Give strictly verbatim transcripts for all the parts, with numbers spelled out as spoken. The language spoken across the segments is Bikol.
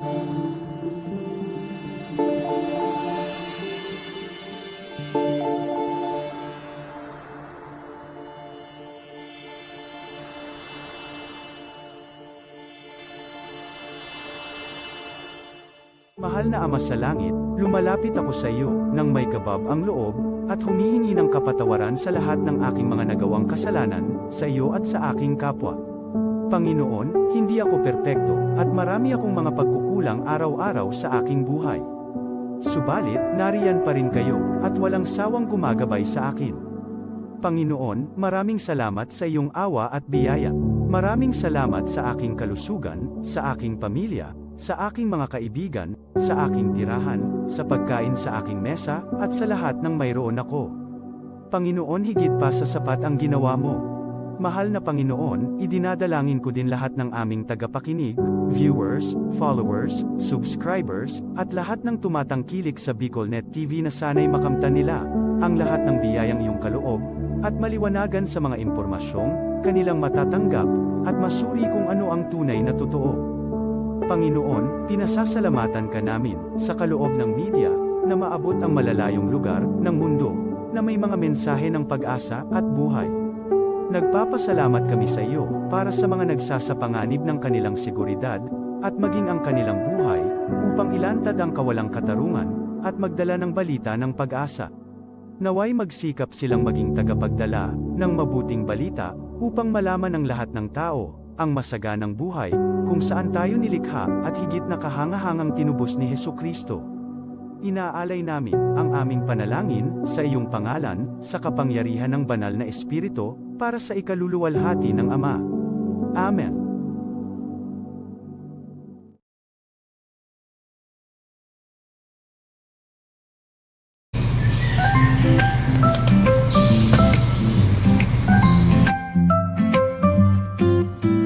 Mahal na Ama sa Langit, lumalapit ako sa iyo nang may kabab ang loob, at humihingi ng kapatawaran sa lahat ng aking mga nagawang kasalanan, sa iyo at sa aking kapwa. Panginoon, hindi ako perpekto, at marami akong mga pagkukulang araw-araw sa aking buhay. Subalit, nariyan pa rin kayo, at walang sawang gumagabay sa akin. Panginoon, maraming salamat sa iyong awa at biyaya. Maraming salamat sa aking kalusugan, sa aking pamilya, sa aking mga kaibigan, sa aking tirahan, sa pagkain sa aking mesa, at sa lahat ng mayroon ako. Panginoon, higit pa sa sapat ang ginawa mo. Mahal na Panginoon, idinadalangin ko din lahat ng aming tagapakinig, viewers, followers, subscribers, at lahat ng tumatangkilik sa BicolNet T V na sana'y makamtan nila ang lahat ng biyayang iyong kaloob, at maliwanagan sa mga impormasyong kanilang matatanggap, at masuri kung ano ang tunay na totoo. Panginoon, pinasasalamatan ka namin sa kaloob ng media na maabot ang malalayong lugar ng mundo na may mga mensahe ng pag-asa at buhay. Nagpapasalamat kami sa iyo para sa mga nagsasapanganib ng kanilang seguridad at maging ang kanilang buhay upang ilantad ang kawalang katarungan at magdala ng balita ng pag-asa. Naway magsikap silang maging tagapagdala ng mabuting balita upang malaman ng lahat ng tao ang masaganang buhay kung saan tayo nilikha at higit na kahangahangang tinubos ni Jesu-Cristo. Inaalay namin ang aming panalangin sa iyong pangalan, sa kapangyarihan ng Banal na Espiritu, para sa ikaluluwalhati ng Ama. Amen.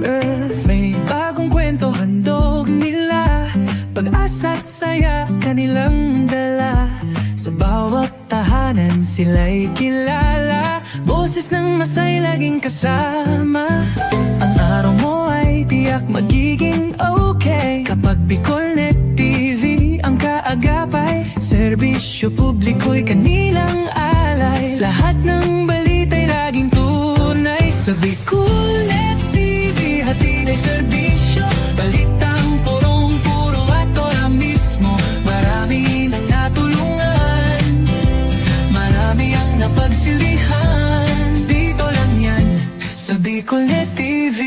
Eh, may bagong kwento handog nila, pag-asa at saya kanilang dala. Sa bawat tahanan sila'y kilala, boses ng masay laging kasama. Ang araw mo ay tiyak magiging okay kapag BicolNet T V ang kaagapay. Serbisyo publiko'y kanilang alay, lahat ng balita'y laging tunay. Sa BicolNet T V, hatid ay serbisyo, balitang purong-puro at ora mismo. Marami nang natulungan, marami ang napagsilbihan. Dito lang yan, sa BicolNet T V.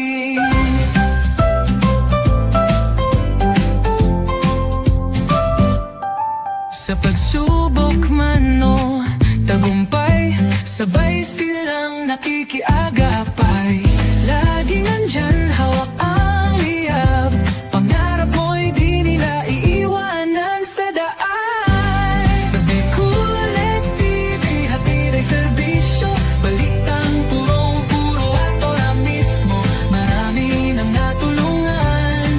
Sa pagsubok man o tagumpay, sabay silang nakikiagapay. Laging nandyan, hawak ang liyab, pangarap mo'y di nila iiwanan sa daan. Sa BicolNet T V, hatid ay serbisyo, balitang purong-puro at ora mismo. Marami nang natulungan,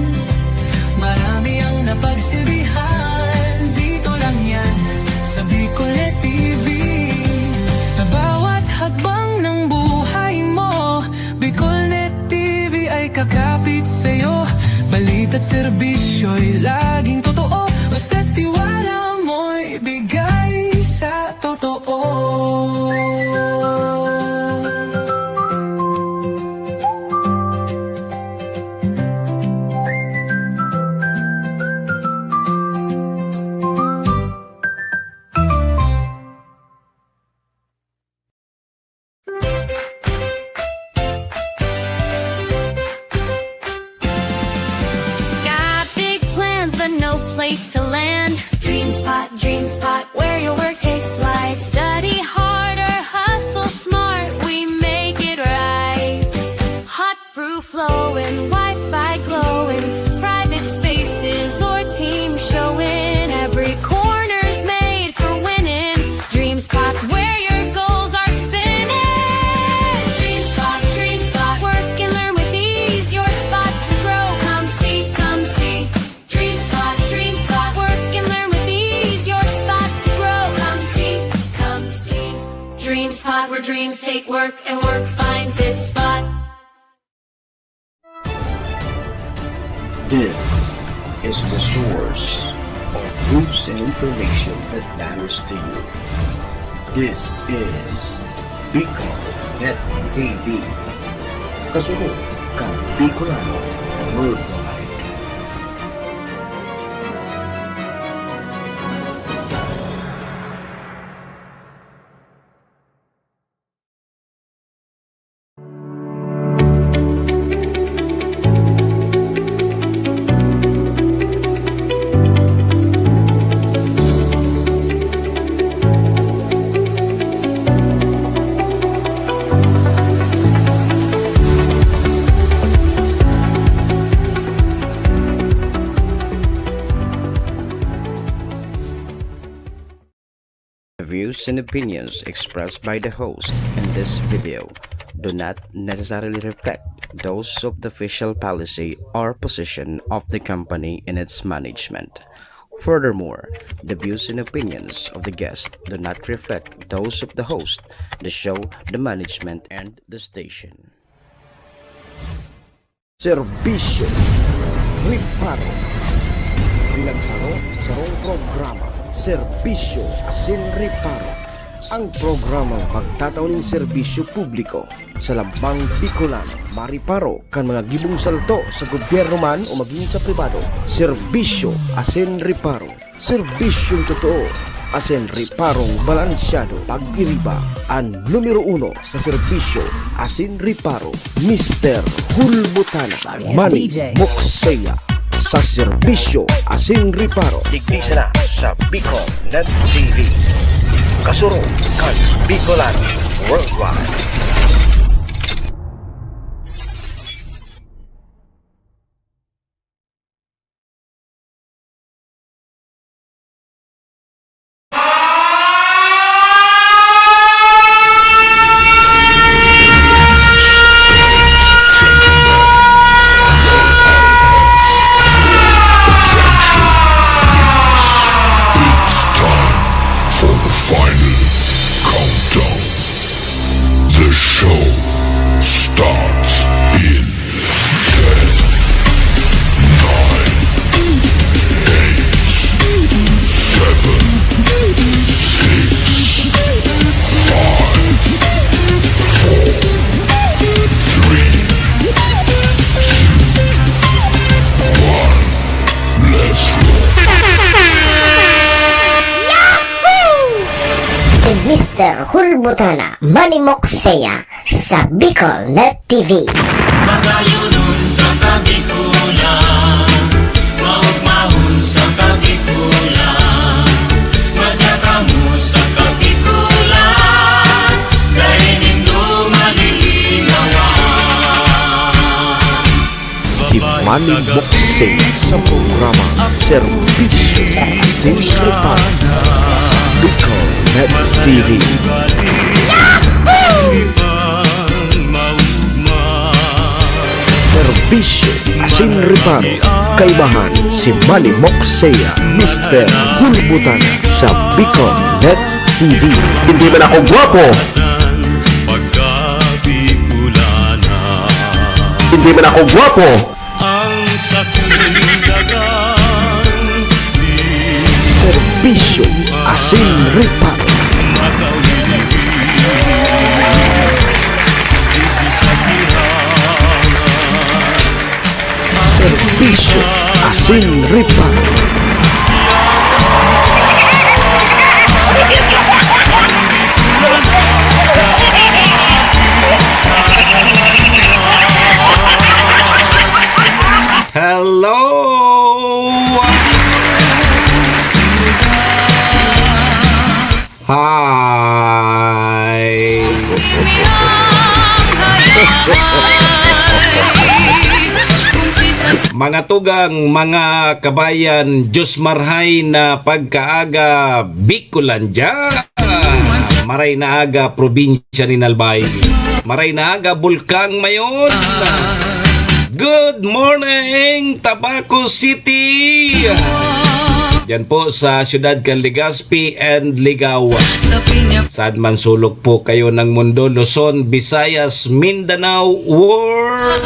marami ang napagsilbihan. Dito lang yan, sa BicolNet T V. Sa bawat hakbang ng buhay mo, BicolNet T V ay kakapit sa'yo. Balita't serbisyo'y laging totoo, basta't tiwala mo'y bigay sa totoo. Got big plans, but no place to land. DreamSpot, DreamSpot, where your work takes flight. Study hard or hustle smart, we make it right. Hot brew flowing, Wi-Fi glowing, private spaces or team showing. Every corner's made for winning. DreamSpot's where your goals are spinning. DreamSpot, DreamSpot, work and learn with ease. Your spot to grow. Come see, come see. DreamSpot, DreamSpot, work and learn with ease. Your spot to grow. Come see, come see. DreamSpot, where dreams take work and work finds its spot. This is the source of news and information that matters to you. This is Bicol Net T V. Kasunod kan Bicolano Worldwide. The views and opinions expressed by the host in this video do not necessarily reflect those of the official policy or position of the company and its management. Furthermore, the views and opinions of the guest do not reflect those of the host, the show, the management, and the station. Serbisyo, reparo. Pinagsaro, sarong programa, serbisyo asin reparo. Ang programang magtatao nin serbisyo publiko sa lambang Bicolano, mariparo kan mga gibong salto sa gobyerno man o magin sa pribado. Serbisyo asin reparo. Serbisyong totoo asin reparong balansyado. Pag-iriba, an numero uno sa serbisyo asin reparo, Mister Hulbutana. Yes, Manny D J. Moksea sa serbisyo asin reparo. Digdi sana sa Bicol Net T V. Kasurog kan Bicolano Worldwide. It's time for the final countdown. The show starts in ten, nine, eight, seven, six, five, four, three, two, one. Let's roll. Si Mister Hulbutana, Manny Moksea, sa Bicol Net T V. Magayon sa Kabikulan, maugmahon sa Kabikulan, madya kamo sa Kabikulan, dai nindo malilinawan. Si Manny Moksea sa programa Serbisyo asin Reparo sa Bicol Net T V. Serbisyo asin reparo, kaibahan si Manny Moksea, Mister Hulbutana sa Bicol Net T V. Hindi man ako gwapo. Hindi man ako gwapo. Serbisyo asin reparo. Serbisyo asin reparo. Hello! Hi! Mga tugang, mga kabayan, Diyos marhay na pagkaaga, Bicolandia! Maray na aga, probinsya nin Albay. Maray na aga, Bulkang Mayon. Good morning, Tabaco City! Diyan po sa siyudad kan Legazpi and Ligao. Saan man sulok po kayo ng mundo, Luzon, Visayas, Mindanao, or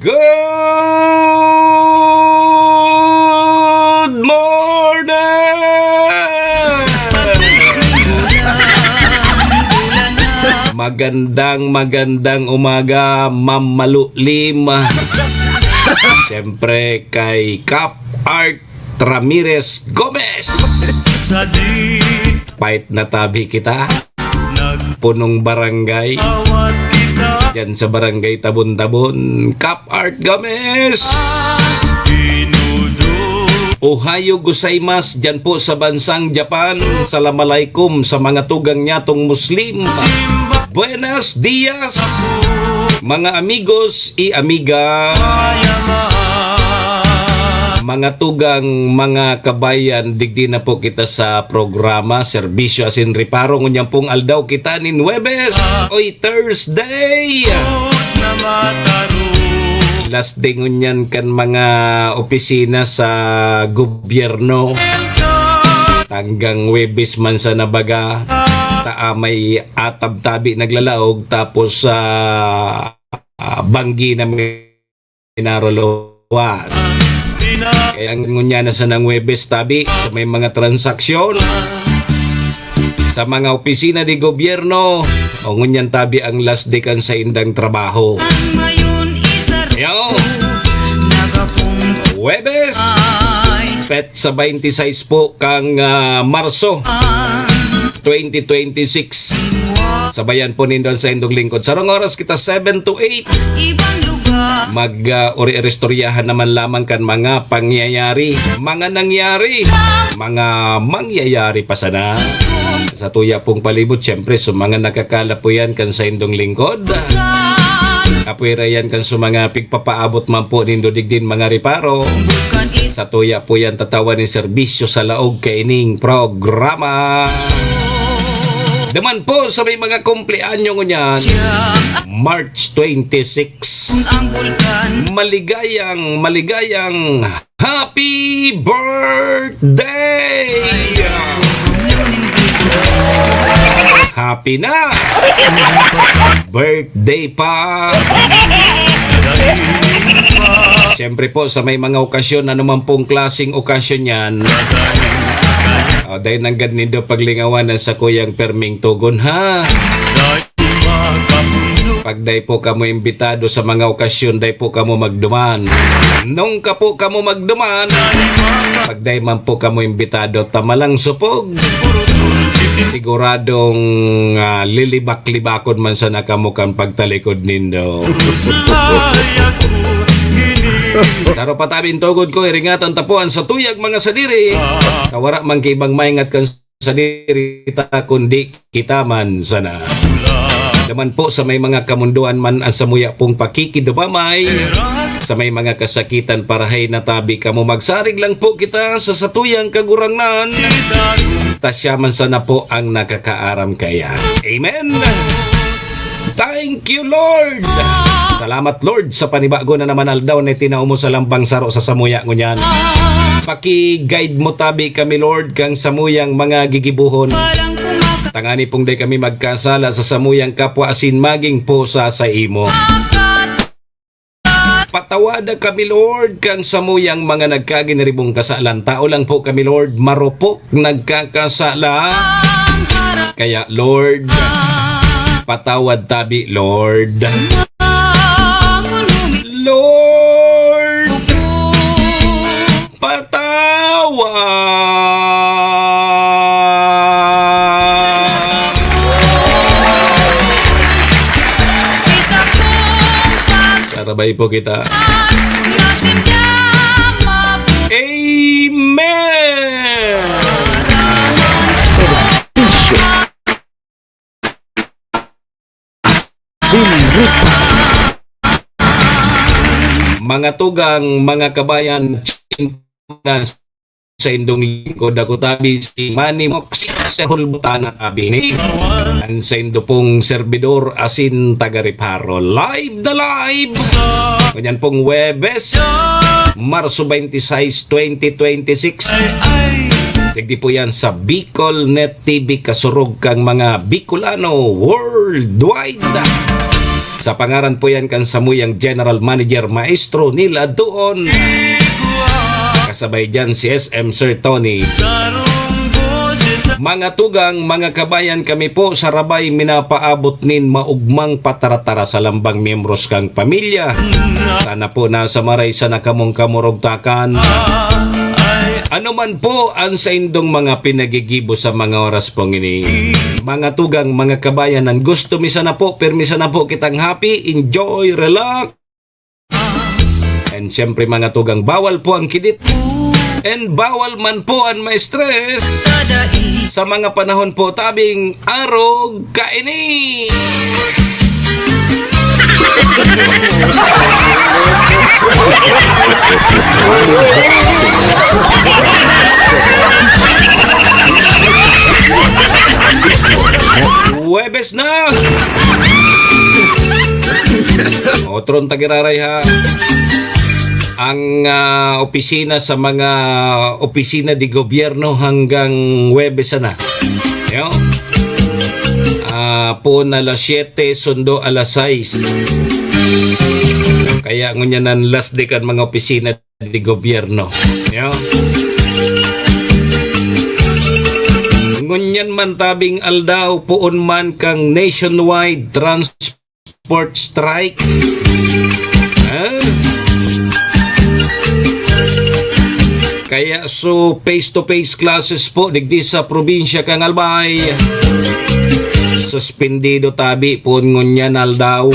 Good Magandang, magandang umaga, Ma'am Malulim. Siyempre, kay Kap Art Ramirez Gomez. Sa di Pait na tabi kita. Nag- Punong barangay. Awat kita. Yan sa barangay Tabon-Tabon. Kap Art Gomez. Pinudo. Ohayo gozaimasu dyan po sa bansang Japan. Salam alaikum sa mga tugang nyatong Muslim. Simba. Buenos dias, mga amigos y amiga. Mga tugang, mga kabayan, digdi na po kita sa programa, serbisyo asin reparo. Ngunyan pong aldaw kita nin Huwebes, oy, Thursday. Last day ngunyan kan mga opisina sa gobyerno. Tanggang Huwebes man sana baga, ta, ah, may atab-tabi naglalaog, tapos, ah, ah, banggi na may naruluwas. Kaya ang ngunyan na sanang Huwebes tabi sa may mga transaksyon, sa mga opisina de gobyerno, o ngunyan tabi ang last day kan saindang trabaho. Ang mayon isa Yo! Nagapong Huwebes, ay petsa twenty-six po kang, ah, Marso, ah, twenty twenty-six. Sabayan po nindo ang saindong lingkod. Sarong oras kita, seven to eight. Ibang lugar. Mag, ah, uri-iristoryahan naman lamang kan mga pangyayari, mga nangyari, mga mangyayari pa sana. Sa tuya pong palibot, siyempre, sa mga nakakala po yan kan saindong lingkod. Kapwera yan kan sa mga pigpapaabot man po nindo digdin mga reparo. Sa tuya po yan tatawan ni serbisyo sa laog kaining programa. Daman po sa may mga kumpleanyo ngunyan, March twenty-six. Ang bulkan. Maligayang, maligayang happy birthday! Happy na! Birthday pa! Siyempre po, sa may mga okasyon, ano man pong klaseng okasyon yan, o, dahil nanggad nindo paglingawan ang sakuyang perming tugon, ha? Pag dai po kamo imbitado sa mga okasyon, dai po kamo magduman. Nung ka po kamo magduman, pag dai man po kamo imbitado, tamalang supog. Siguradong, ah, lilibak-libakon man sana kamo kan pagtalikod nindo. Saro pa tabi in tugod ko, iringatan ta po an satuyang mga sadiri. Ta wara man ki ibang maingat kan sadiri ta, kundi kita man sana. Daman po sa may mga kamundoan man an samuya pong pakikidupamay, sa may mga kasakitan, parahay na tabi kamo, magsarig lang po kita sa satuyang Kagurangnan. Ta siya man sana po ang nakakaaram kaya. Amen! Thank you, Lord! Salamat, Lord, sa panibago na naman aldaw na itinao mo sa lambang saro sa samuya ngunyan. Paki-guide mo tabi kami, Lord, kang samuyang mga gigibohon. Tangani pong dai kami magkasala sa samuyang kapwa asin magin po sa saimo. Patawada kami, Lord, kang samuyang mga nagkaginiribong kasalan. Tao lang po kami, Lord, marupok nagkakasala. Kaya, Lord, patawad tabi, Lord. Lord, patawad. Sarabay po kita. Amen. Mga tugang, mga kabayan, saindong lingkod, ako tabi si Manny Moxie sa Hulbutana tabi ni an saindo pong serbidor asin taga Reparo. Live na live! Ngunyan pong Huwebes, Marso twenty-six, twenty twenty-six. Digdi po yan sa Bicol Net T V, kasurog kang mga Bicolano worldwide. Sa pangaran po yan kan samuyang General Manager, Maestro Neil Adtuon. Kasabay dyan si S M Sir Tony. Mga tugang, mga kabayan, kami po sa Rabay minapaabot nin maugmang pataratara sa lambang miyembros kang pamilya. Sana po nasa maray sana kamong kamurugtakan. Ano man po ang saindong mga pinagigibo sa mga oras pong ini, mga tugang, mga kabayan, ang gusto mi sana po, pirmi sana po kitang happy, enjoy, relax. And siyempre, mga tugang, bawal po ang kidit. And bawal man po ang ma-stress sa mga panahon po tabing arog kaini. Huwebes na! Otro ang tagiraray, ha? Ang, ah, opisina sa mga opisina de gobyerno hanggang Huwebes sana. Yo? Ah, poon alas siyete, sundo alas sais. Kaya ngunyan ang last day kan mga opisina de gobyerno. Yo? Ngunyan man tabing aldaw, poon man kang nationwide transport strike. Ah. Kaya so face-to-face classes po digdi sa probinsya kan Albay, suspendido tabi poon ngunyan aldaw.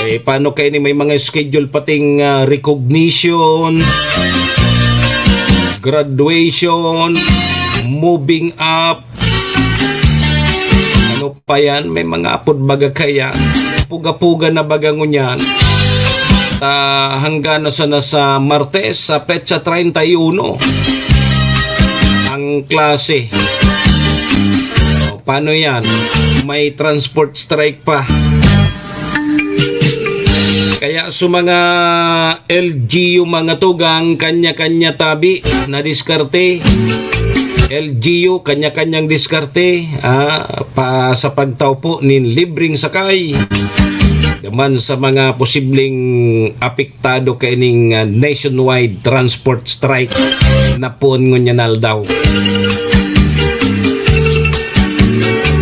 Eh, paano kaini may mga schedule pating, ah, recognition, graduation, moving up, ano pa yan? May mga apod baga kaya. Puga-puga na baga ngunyan. Ta, hanggang na sana sa Martes, sa petsa treinta y uno, ang klase. O, paano yan? May transport strike pa. Kaya sa mga L G U, mga tugang, kanya-kanya tabi na diskarte. L G U, kanya-kanyang diskarte, ah, pa, sa pagtao po nin libreng sakay. Duman sa mga posibleng apektado kaining, ah, nationwide transport strike na poon ngunyan aldaw.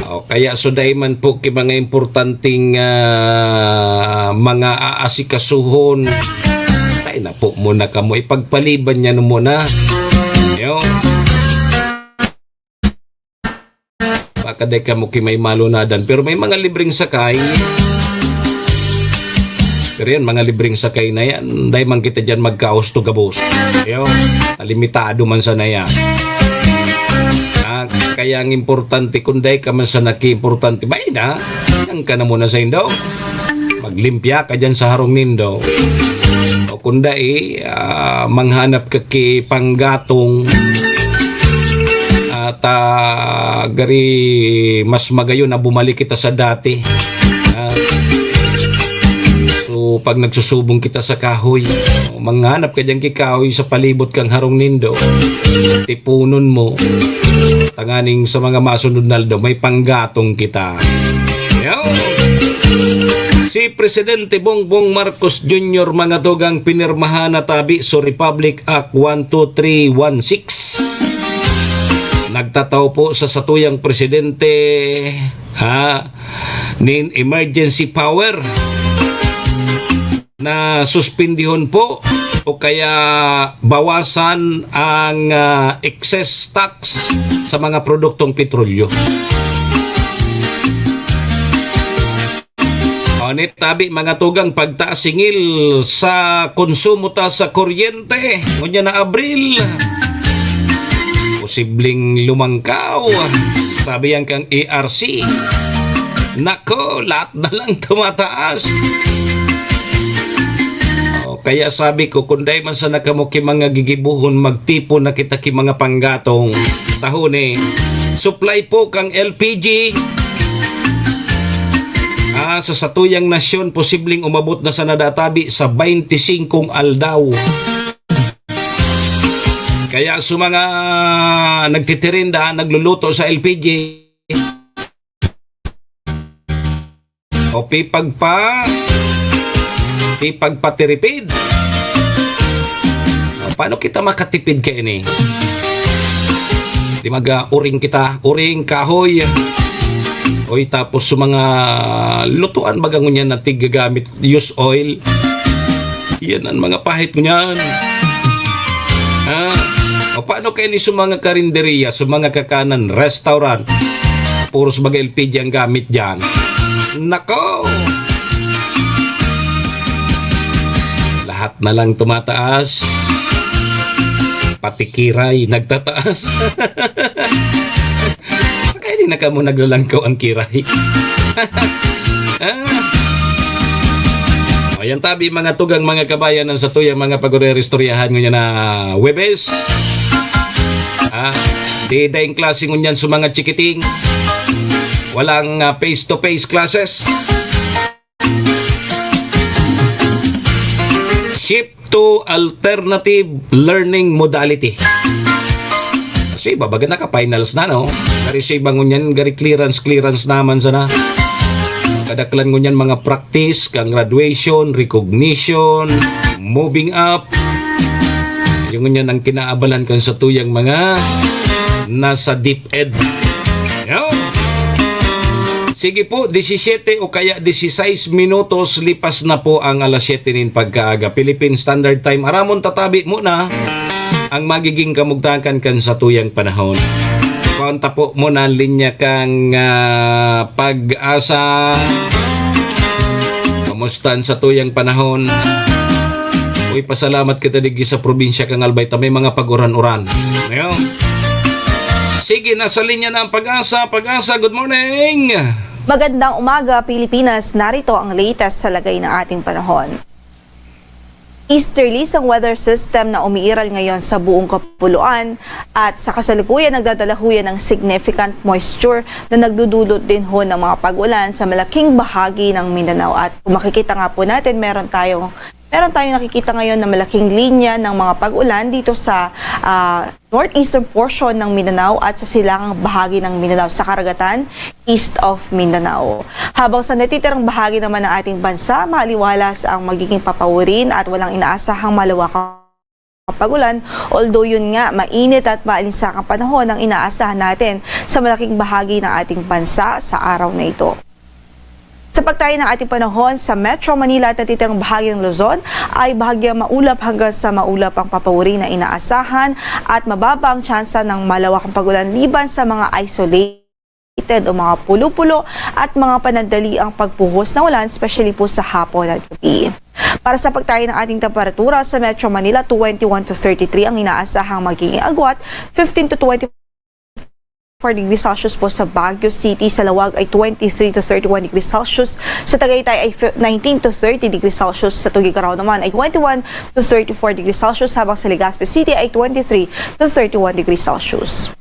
O, kaya so dai man po ki mga importanteng, ah, mga aasikasuhon, tayo na po muna kamo, ipagpaliban niya na muna. Yo. Baka dai kamo ki may malunadan, pero may mga libreng sakay. Pero yan, mga libreng sakay na yan, dai man kita dyan magkaos to gabos. Yo, limitado man sana yan. Ah, kaya ang importante, kung dai ka man sana ki importante, bay na, yan ka na muna sa indo. Maglimpya ka dyan sa harong nindo. O kung dai, ah, manghanap ka ki panggatong. At, ah, gari mas magayon na bumalik kita sa dati. Ah, so, pag nagsusubong kita sa kahoy, o, manghanap ka dyan ki kahoy sa palibot kang harong nindo. Tipunon mo. Tanganing sa mga masunod na aldaw, may panggatong kita. Yo. Si Presidente Bongbong Marcos Junior, mga tugang, pinirmahan na tabi so Republic Act one two three one six. Nagtatao po sa satuyang presidente, ha, nin emergency power na suspendihon po o kaya bawasan ang, ah, excess tax sa mga produktong petrolyo. O, ni tabi, mga tugang, pagtaas singil sa konsumo ta sa kuryente, ngunyan na Abril. Posibleng lumangkaw, sabi yan kang A R C. Nako, lahat na lang tumataas. O, kaya sabi ko, kung dai man sana kamo ki mga gigibohon, magtipon na kita ki mga panggatong. Tahon eh. Supply po kang L P G. Ah, sa satuyang nasyon, posibleng umabot na sana databi sa baynte singkong aldaw. Kaya sa mga nagtitirinda, nagluluto sa L P G, o pipagpa-, pipagpatiripid. O, paano kita makatipid kaini? Di maga, uring kita, uring, kahoy. Oy, tapos sa mga lutuan, baga ngunyan na tiggagamit, use oil. Yan ang mga pahit ngunyan. Ha? O, paano kayo ni sa mga karinderiya, sa mga kakanan, restaurant? Puros baga L P G ang gamit dyan. Nako! Lahat na lang tumataas. Pati kiray nagtataas. Kaya di na kamo naglalangkaw ang kiray. Ah. O, yan tabi, mga tugang, mga kabayan, ang satuyang mga pagore-istoryahan ngunyan na Huwebes. Ah, di daing klase ngunyan sa mga chikiting. Walang, ah, face-to-face classes. Shift to alternative learning modality. Kasi iba baga naka-finals na, no? Gari sa iba ngunyan, gari clearance, clearance naman sana. Kadaklan ngunyan mga practice, kang graduation, recognition, moving up. Yung ngunyan ang kinaabalan kan satuyang mga nasa DepEd. Yun. Sige po, disisiyete o kaya disisais minutos lipas na po ang alas siyete nin pagkaaga, Philippine Standard Time. Aramon tatabi muna ang magiging kamugtakan kan satuyang panahon. Paunta po muna ang linya kang, ah, Pag-asa. Kamusta ang satuyang panahon? Uy, pasalamat kita digdi sa probinsya kang Albay ta may mga pag-uran-uran. Ngayon, sige, nasa linya na ang Pag-asa. Pag-asa, good morning! Magandang umaga, Pilipinas. Narito ang latest sa lagay ng ating panahon. Easterlies ang weather system na umiiral ngayon sa buong kapuluan at sa kasalukuyan nagdadala ho yan ng significant moisture na nagdudulot din ho ng mga pag-ulan sa malaking bahagi ng Mindanao. At kung makikita nga po natin, meron tayong, meron tayong nakikita ngayon na malaking linya ng mga pag-ulan dito sa, ah, northeastern portion ng Mindanao at sa silangang bahagi ng Mindanao, sa karagatan, east of Mindanao. Habang sa natitirang bahagi naman ng ating bansa, maliwalas ang magiging papawirin at walang inaasahang malawakang pag-ulan, although yun nga, mainit at maalinsakang panahon ang inaasahan natin sa malaking bahagi ng ating bansa sa araw na ito. Sa pagtayo ng ating panahon, sa Metro Manila at natitirang bahagi ng Luzon ay bahagyang maulap hanggang sa maulap ang papawirin na inaasahan at mababa ang tsansa ng malawakang pag-ulan liban sa mga isolated o mga pulo-pulo at mga panandaliang pagbuhos na ulan, especially po sa hapon at gabi. Para sa pagtayo ng ating temperatura, sa Metro Manila, twenty-one to thirty-three ang inaasahang magiging agwat, fifteen to twenty four degrees Celsius po sa Baguio City. Sa Laoag ay twenty-three to thirty-one degrees Celsius. Sa Tagaytay ay fi-, nineteen to thirty degrees Celsius. Sa Tuguegarao naman ay twenty-one to thirty-four degrees Celsius, habang sa Legazpi City ay twenty-three to thirty-one degrees Celsius.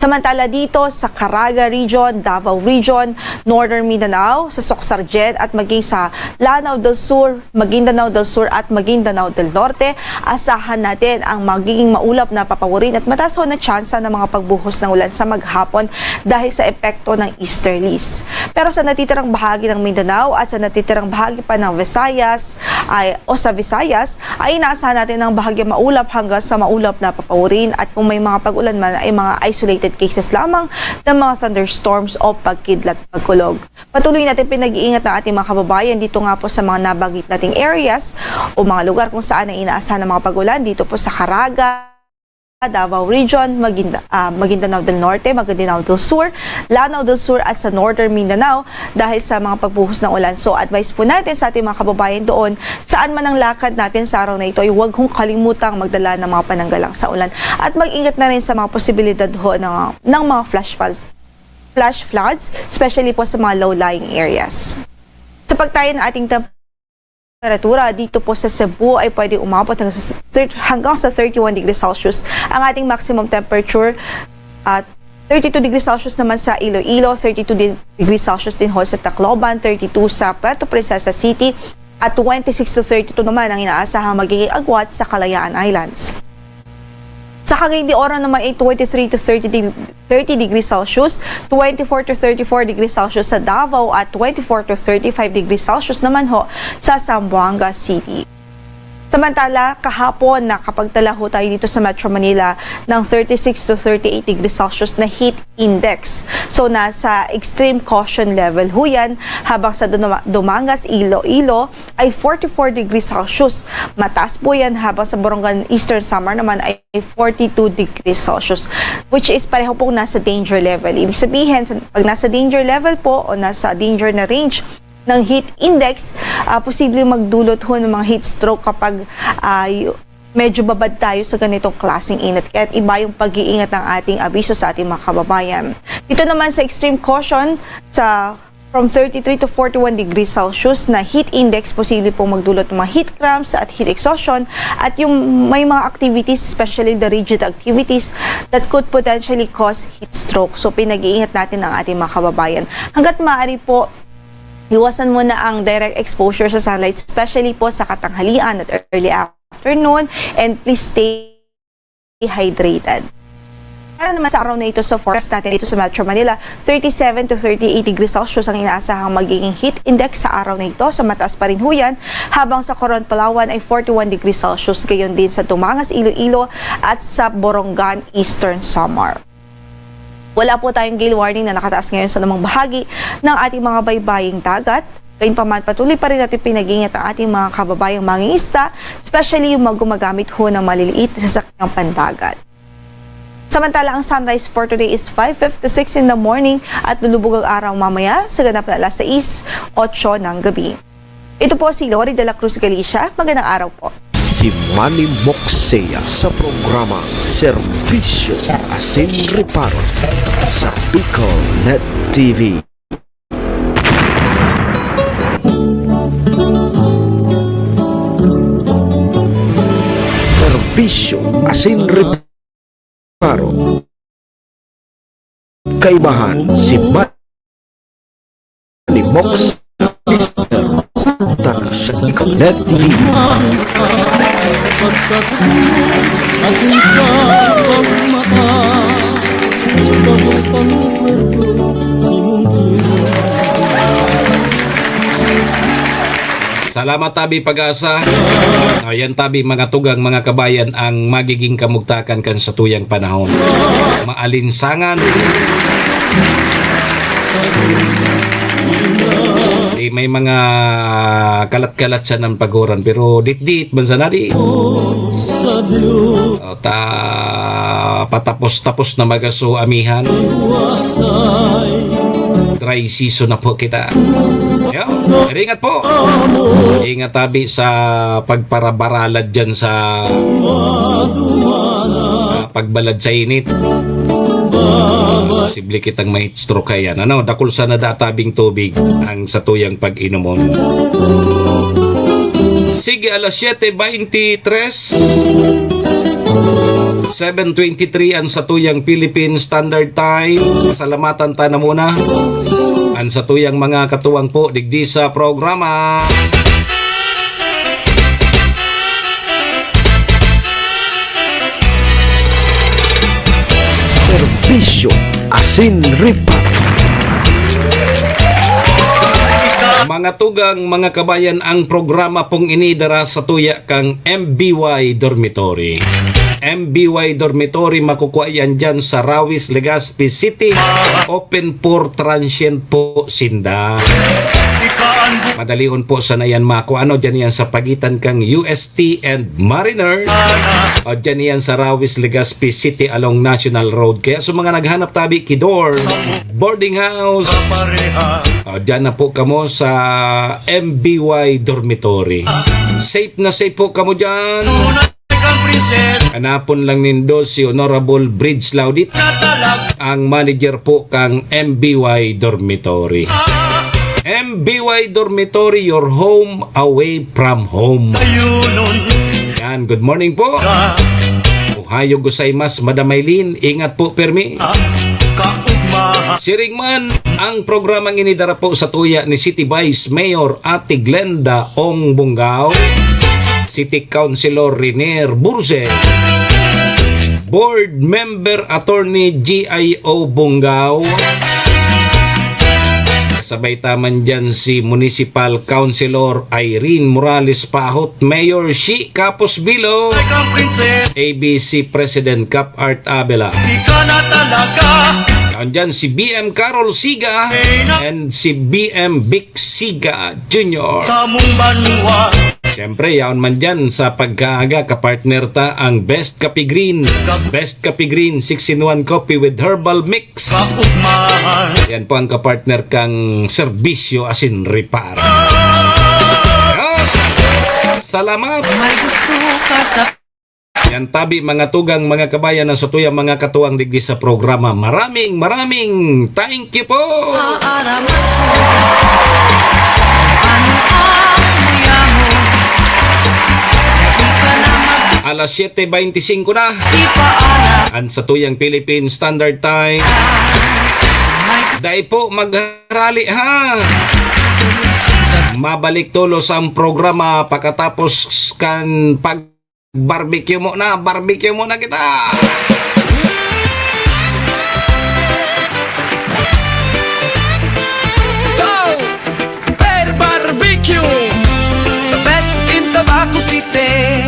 Samantala dito sa Caraga Region, Davao Region, Northern Mindanao, sa Soccsksargen at maging sa Lanao del Sur, Maguindanao del Sur at Maguindanao del Norte, asahan natin ang magiging maulap na papawirin at mataas ho na tsansa ng mga pagbuhos ng ulan sa maghapon dahil sa epekto ng easterlies. Pero sa natitirang bahagi ng Mindanao at sa natitirang bahagi pa ng Visayas ay, o sa Visayas, ay inaasahan natin ng bahagyang maulap hanggang sa maulap na papawirin at kung may mga pag-ulan man ay mga isolated cases lamang ng mga thunderstorms o pagkidlat pagkulog. Patuloy natin pinag-iingat ang ating mga kababayan dito nga po sa mga nabanggit nating areas o mga lugar kung saan ay inaasahan ng mga pag-ulan dito po sa Caraga, Davao Region, Maguinda-, ah, Maguindanao del Norte, Maguindanao del Sur, Lanao del Sur at sa Northern Mindanao dahil sa mga pagbuhos ng ulan. So, advice po natin sa ating mga kababayan doon, saan man ang lakad natin sa araw na ito, ay huwag hong kalimutang magdala ng mga pananggalang sa ulan at mag-ingat na rin sa mga posibilidad ho ng, ng mga flash floods, flash floods, especially po sa mga low-lying areas. Sa pagtayo ng ating temperatura, dito po sa Cebu ay pwede umabot hanggang sa thir-, hanggang sa thirty-one degrees Celsius ang ating maximum temperature, at thirty-two degrees Celsius naman sa Iloilo, thirty-two de-, degrees Celsius din ho sa Tacloban, thirty-two sa Puerto Princesa City, at twenty-six to thirty-two naman ang inaasahang magiging agwat sa Kalayaan Islands. Sa Cagayan de Oro naman ay twenty-three to thirty deg-, thirty degrees Celsius, twenty-four to thirty-four degrees Celsius sa Davao at twenty-four to thirty-five degrees Celsius naman ho sa Zamboanga City. Samantala, kahapon nakapagtala ho tayo dito sa Metro Manila ng thirty-six to thirty-eight degrees Celsius na heat index. So, nasa extreme caution level ho yan, habang sa Duma- Dumangas, Iloilo ay forty-four degrees Celsius. Mataas po yan, habang sa Borongan, Eastern Samar naman ay forty-two degrees Celsius, which is pareho pong nasa danger level. Ibig sabihin, sa- pag nasa danger level po o nasa danger na range ng heat index, ah, posibleng magdulot ho ng mga heat stroke kapag, ah, y- medyo babad tayo sa ganitong klaseng init. Kaya't iba yung pag-iingat ng ating abiso sa ating mga kababayan. Dito naman sa extreme caution, sa from thirty-three to forty-one degrees Celsius na heat index, posible pong magdulot ng mga heat cramps at heat exhaustion, at yung may mga activities, especially the rigid activities, that could potentially cause heat stroke. So, pinag-iingat natin ang ating mga kababayan. Hanggat maaari po, iwasan muna ang direct exposure sa sunlight, especially po sa katanghalian at early afternoon, and please stay hydrated. Para naman sa araw na ito, sa forecast natin dito sa Metro Manila, thirty-seven to thirty-eight degrees Celsius ang inaasahang magiging heat index sa araw na ito. So, mataas pa rin ho yan, habang sa Coron, Palawan ay forty-one degrees Celsius, gayon din sa Dumangas, Iloilo at sa Borongan, Eastern Samar. Wala po tayong gale warning na nakataas ngayon sa anumang bahagi ng ating mga baybaying dagat. Gayunpaman, patuloy pa rin natin pinag-iingat ang ating mga kababayang mangingisda, especially yung mga gumagamit ho ng maliliit na sasakyang pandagat. Samantala, ang sunrise for today is five fifty-six in the morning at lulubog ang araw mamaya sa ganap na alas sais, otso ng gabi. Ito po si Lori de la Cruz Galicia. Magandang araw po. Si Manny Moxea sa programa Serbisyo Asin Reparo sa Bicol Net T V. Serbisyo Asin Reparo. Kaibahan si Manny Moxea, Mister Punta sa Bicol Net T V. Asin sa pagmata, tapos pang recuerdo, si Munti. Salamat, tabi Pag-asa. Ayan, tabi, mga tugang, mga kabayan, ang magiging kamugtakan kan satuyang panahon. Maalinsangan. Di may mga kalat-kalat siya ng paguran, pero dit-dit man sana di. O, ta, patapos-tapos na magaso amihan. Dry season na po kita. Yo, ingat po. Ingat, tabi, sa pagparabaralad dyan sa, ah, pagbalad sa init. Posible kitang ma-stroke yan. Ano, dakul sana da tabing tubig ang satuyang pag-inomon. Sige, alas siyete beintitres, seven twenty-three ang satuyang Philippine Standard Time. Pasalamatan ta na muna ang satuyang mga katuwang po digdi sa programa. Serbisyo Asin Reparo. Mga tugang, mga kabayan, ang programa pong ini dara satuya kan M B Y Dormitory. M B Y Dormitory, makukua yan dyan sa Rawis, Legazpi City. Open for transient po sinda. Madalion po sana yan makua, ano, dyan yan sa pagitan kang U S T and Mariner. O, dyan yan sa Rawis, Legazpi City along National Road. Kaya sa mga naghanap tabi ki dorm, boarding house, o, dyan na po kamo sa M B Y Dormitory. Safe na safe po kamo dyan. Hanapon lang nindo si Honorable Bridge Laudit, ang manager po kang M B Y Dormitory. M B Y Dormitory, your home away from home. Yan, good morning po. Ohayo gozaimasu, Madam Maylin. Ingat po, permi. Siring man, ang programang ini dara po satuya ni City Vice Mayor Ate Glenda Ong Bungao, City Councilor Renier Burse, Board Member Attorney G I O Bungao, Sabay ta man dyan si Municipal Councilor Irene Morales Pahot, Mayor Shi Kapos Bilo, A B C President Cap Art Abela. Andyan si B M Carol Siga and si B M Vic Siga Junior. Sa mong banwa. Siyempre, yaon man dyan sa pagkaaga, kapartner ta ang Best Coffee Green. Best Coffee Green, six-in-one coffee with herbal mix. Yan po ang kapartner kang serbisyo asin reparo. Yan. Salamat. May gusto ka sa Yan tabi, mga tugang, mga kabayan, na sa tuyang mga katuwang digdi sa programa. Maraming, maraming thank you po. Aaraman ko ano ang muya mo. Di ka na mag- Alas siyete beintisinko na. Di pa alam. Ang sa tuyang Philippine Standard Time. May Dai po magharali, ha. Mabalik tolos ang programa pakatapos kan pag-barbecue mo na. Barbecue mo na kita. So, Per Barbecue, the best in Tabaco City.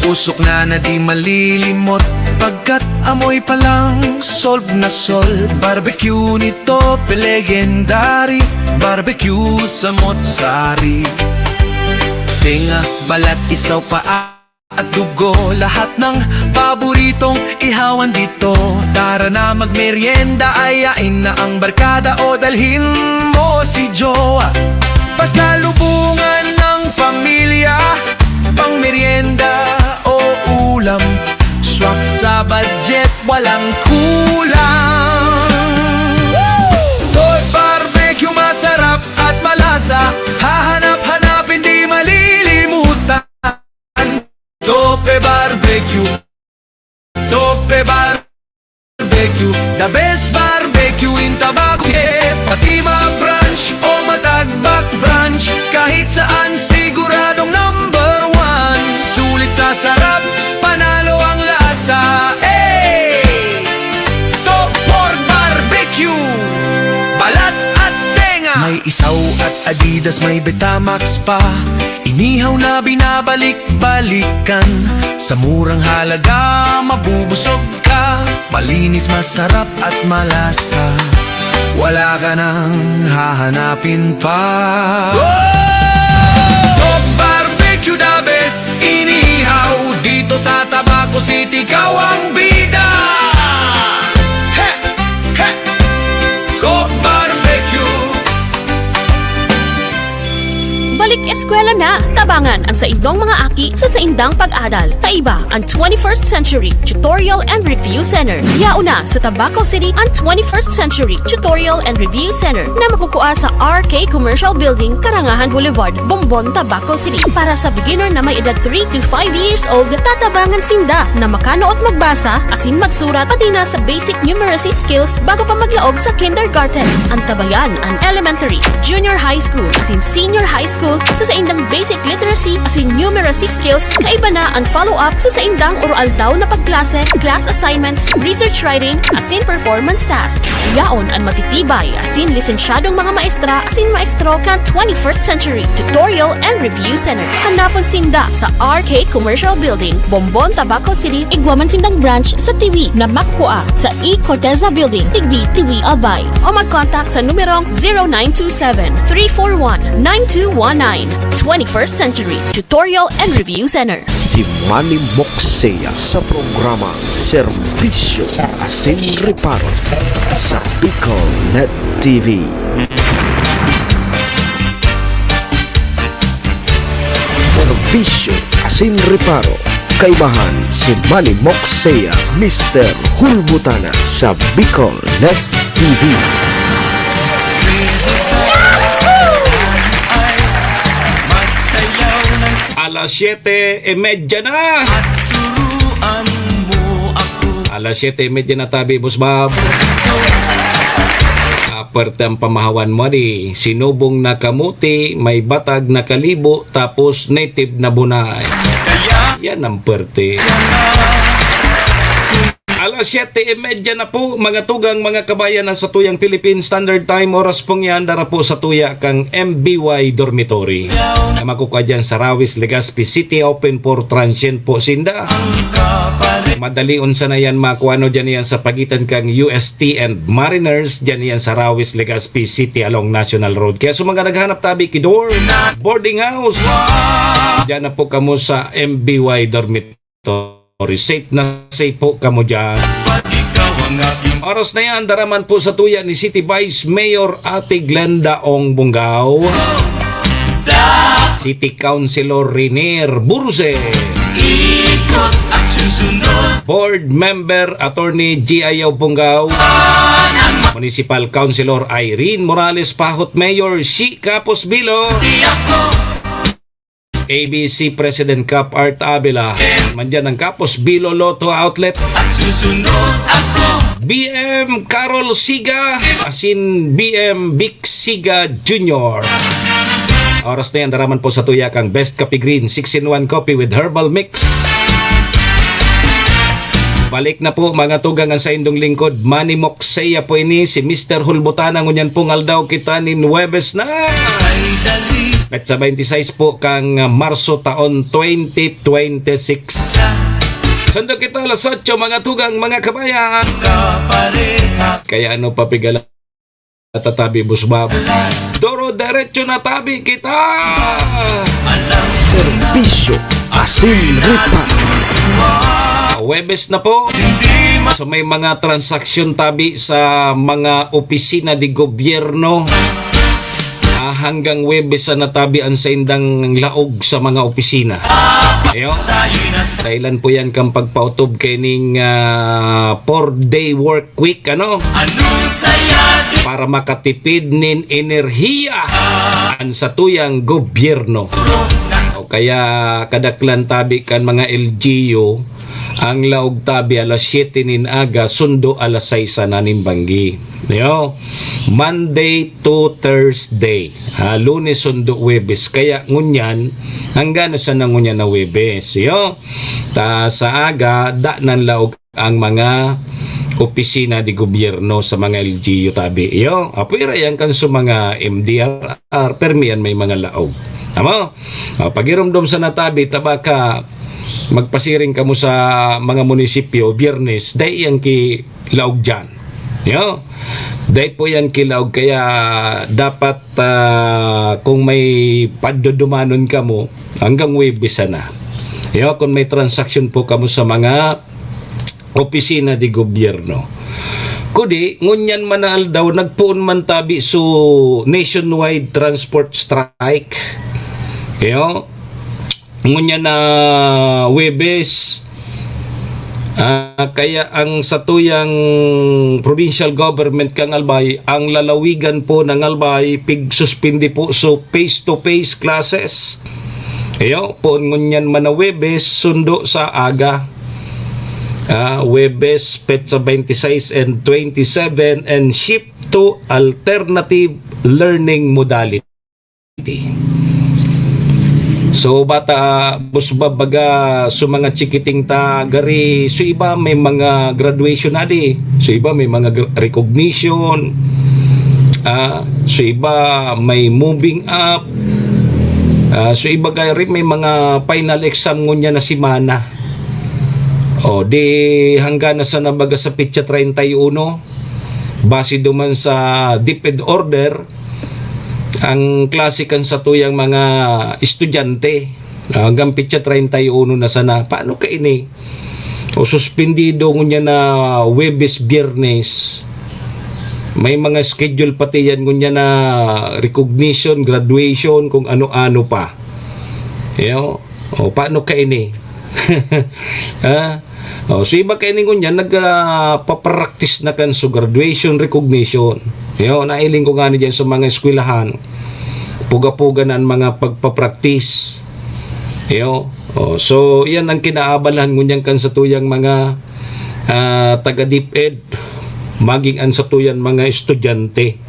Usok na na di malilimot, pagkat amoy pa lang solve na solve. Barbecue nito, legendary. Barbecue sa Motsari. Tenga, balat, isaw, paa at dugo, lahat ng paboritong ihawan dito. Tara na magmerienda, ayain na ang barkada o dalhin mo si jowa. Pasalubungan ng pamilya, pang merienda o ulam. Swak sa budget, walang kulang. Toy Barbecue, masarap at malasa. Hahanap-hanapin, di malilimutan. Tope Barbecue. Tope Barbecue, the best barbecue in Tabaco. Yeah, pati ma-brunch o matagbak brunch, kahit saan siguradong number one. Sulit sa sarap, panalo ang lasa. Hey! Top Pork Barbecue, balat at tenga. May isaw at Adidas, may Betamax pa. Inihaw na binabalik-balikan. Sa murang halaga, mabubusog ka. Malinis, masarap at malasa. Wala ka nang hahanapin pa. Top Barbecue, the best inihaw. Dito sa Tabaco City, ikaw ang bida. He! He! Top Barbecue. Balik eskwela na! Tabangan ang saindong mga aki sa saindang pag-adal. Kaiba ang twenty-first Century Tutorial and Review Center. Yaon na sa Tabaco City ang twenty-first Century Tutorial and Review Center na makukua sa R K Commercial Building, Karangahan Boulevard, Bombon, Tabaco City. Para sa beginner na may edad three to five years old, tatabangan sinda na makanuot magbasa asin magsurat, pati na sa basic numeracy skills bago pa maglaog sa kindergarten. Antabayan an elementary, junior high school, asin senior high school sa saindang basic literacy asin numeracy skills. Kaiba na an follow-up sa saindang oro-aldaw na pagklase, class assignments, research writing, asin performance tasks. Yaon an matitibay asin lisensyadong mga maestra asin maestro kan twenty-first Century Tutorial and Review Center. Hanapon sinda sa R K Commercial Building, Bombon, Tabaco City. Igwa man sindang branch sa Tiwi na makukua sa E Corteza Building, Tigbi, Tiwi, Albay. O mag-contact sa numerong zero nine two seven, three four one, nine two one nine. Twenty-first Century Tutorial and Review Center. Si Manny Moksea sa programa Serbisyo asin Reparo sa Bicol Net T V. Serbisyo asin Reparo. Kaibahan si Manny Moksea, Mister Hulbutana sa Bicol Net T V. Alas siyete y medya na. Alas siyete y medya na tabi, Boss Bob. Ah, pwerte ang pamahawan mo, di. Sinubong na kamuti, may batag na kalibo, tapos native na bunay. Yan ang pwerte. Alas siyete y media na po, mga tugang, mga kabayan, na sa tuyang Philippine Standard Time. Oras pong yan, dara po sa tuya kang M B Y Dormitory na makukwa dyan sa Rawis, Legazpi City. Open for transient po sinda. Madali unsa na yan, makuha no dyan yan sa pagitan kang U S T and Mariners, dyan yan sa Rawis, Legazpi City along National Road. Kaya sa mga naghanap tabi, Kidor, boarding house, dyan na po kamo sa M B Y Dormitory. Safe na safe po kamo dyan. Oras na yan, daraman po sa tuya ni City Vice Mayor Ate Glenda Ong Bungao, City Councilor Rinier Burse, Board Member Attorney G I Bungao, Municipal Councilor Irene Morales Pahot, Mayor Shi Kapos Bilo, A B C President Cap Art Avila, mandiyan ang Kapos Bilo Lotto Outlet, B M Carol Siga, asin B M Vic Siga Junior. Oras na yan, daraman po sa tuya kang Best Coffee Green, six-in-one coffee with herbal mix. Balik na po, mga tugang, ang saindong lingkod, Manny Moxeya po ini, si Mister Hulbutana. Ngunyan pong aldaw kita nin Huwebes na. Petsa twenty-six po kang Marso taon twenty twenty-six. Sundo kita alas otso, mga tugang, mga kabayan. Kaya ano pa pigala tatabi, Boss Bob? Doro, diretso na tabi kita! Serbisyo asin reparo. Huwebes na po. So, may mga transaksyon tabi sa mga opisina de gobyerno. Ah, hanggang Huwebes na natabi ang saindang laog sa mga opisina. Ayo. Dahilan po yan kang pagpautob kaining, ah, four-day work week, ano? Para makatipid nin enerhiya an satuyang gobyerno. O kaya kadaklan tabi kan mga L G U, ang laog tabi alas siyete nin aga, sundo alas sais na nin banggi. Yo, Monday to Thursday. Ha, Lunes, sundo, Huwebes. Kaya ngunyan, hanggang sa na ngunyan na Huwebes. Yo, ta sa aga, da nan laog ang mga opisina de gobyerno sa mga L G U tabi. Iyo, apwera yan kan sa mga M D R R, permi yan may mga laog. Tama? Ah, pagiromdom sa natabi, tabaka magpasiring kamo sa mga munisipyo, Biyernes, dai yan ki laog dyan. Yo? Dai po yan ki laog, kaya dapat, ah, kung may padudumanon kamo, hanggang Huwebes sana. Yo, kung may transaksyon po kamo sa mga opisina de gobyerno. Kudi, ngunyan man na aldaw, nagpoon man tabi so nationwide transport strike. Yo, ngunyan na Huwebes, ah, kaya ang satuyang provincial government kang Albay, ang lalawigan po ng Albay, pigsuspindi po so face-to-face classes. Iyo, poon ngunyan man na Huwebes, sundo sa aga. Ah, Huwebes, petsa twenty-six and twenty-seven, and shift to alternative learning modality. So, bata, Boss Bob, baga, so mga chikiting ta, gari, so iba may mga graduation na di. So iba may mga gr-, recognition. Ah, so iba may moving up. Ah, so iba gari may mga final exam ngunyan na semana. O, di hanggang na sana baga sa petsa treinta y uno, base duman sa DepEd order, ang klase kan satuyang mga estudyante, ah, hanggang petsa treinta y uno na sana. Paano ka ini? O, suspendido ngunyan na Huwebes, Biyernes. May mga schedule pati yan ngunyan na recognition, graduation, kung ano-ano pa. Yo? O, paano ka ini? Ha? O, so iba kaini ngunyan, nag, ah, papraktis na kan so graduation, recognition. Yo, nailing ko ngani dyan sa mga eskwelahan. Puga-puga na ang mga pagpapraktis. Yo. O, so, yan ang kinaabalahan ngunyan kan satuyang mga, ah, taga DepEd, maging an satuyang mga estudyante.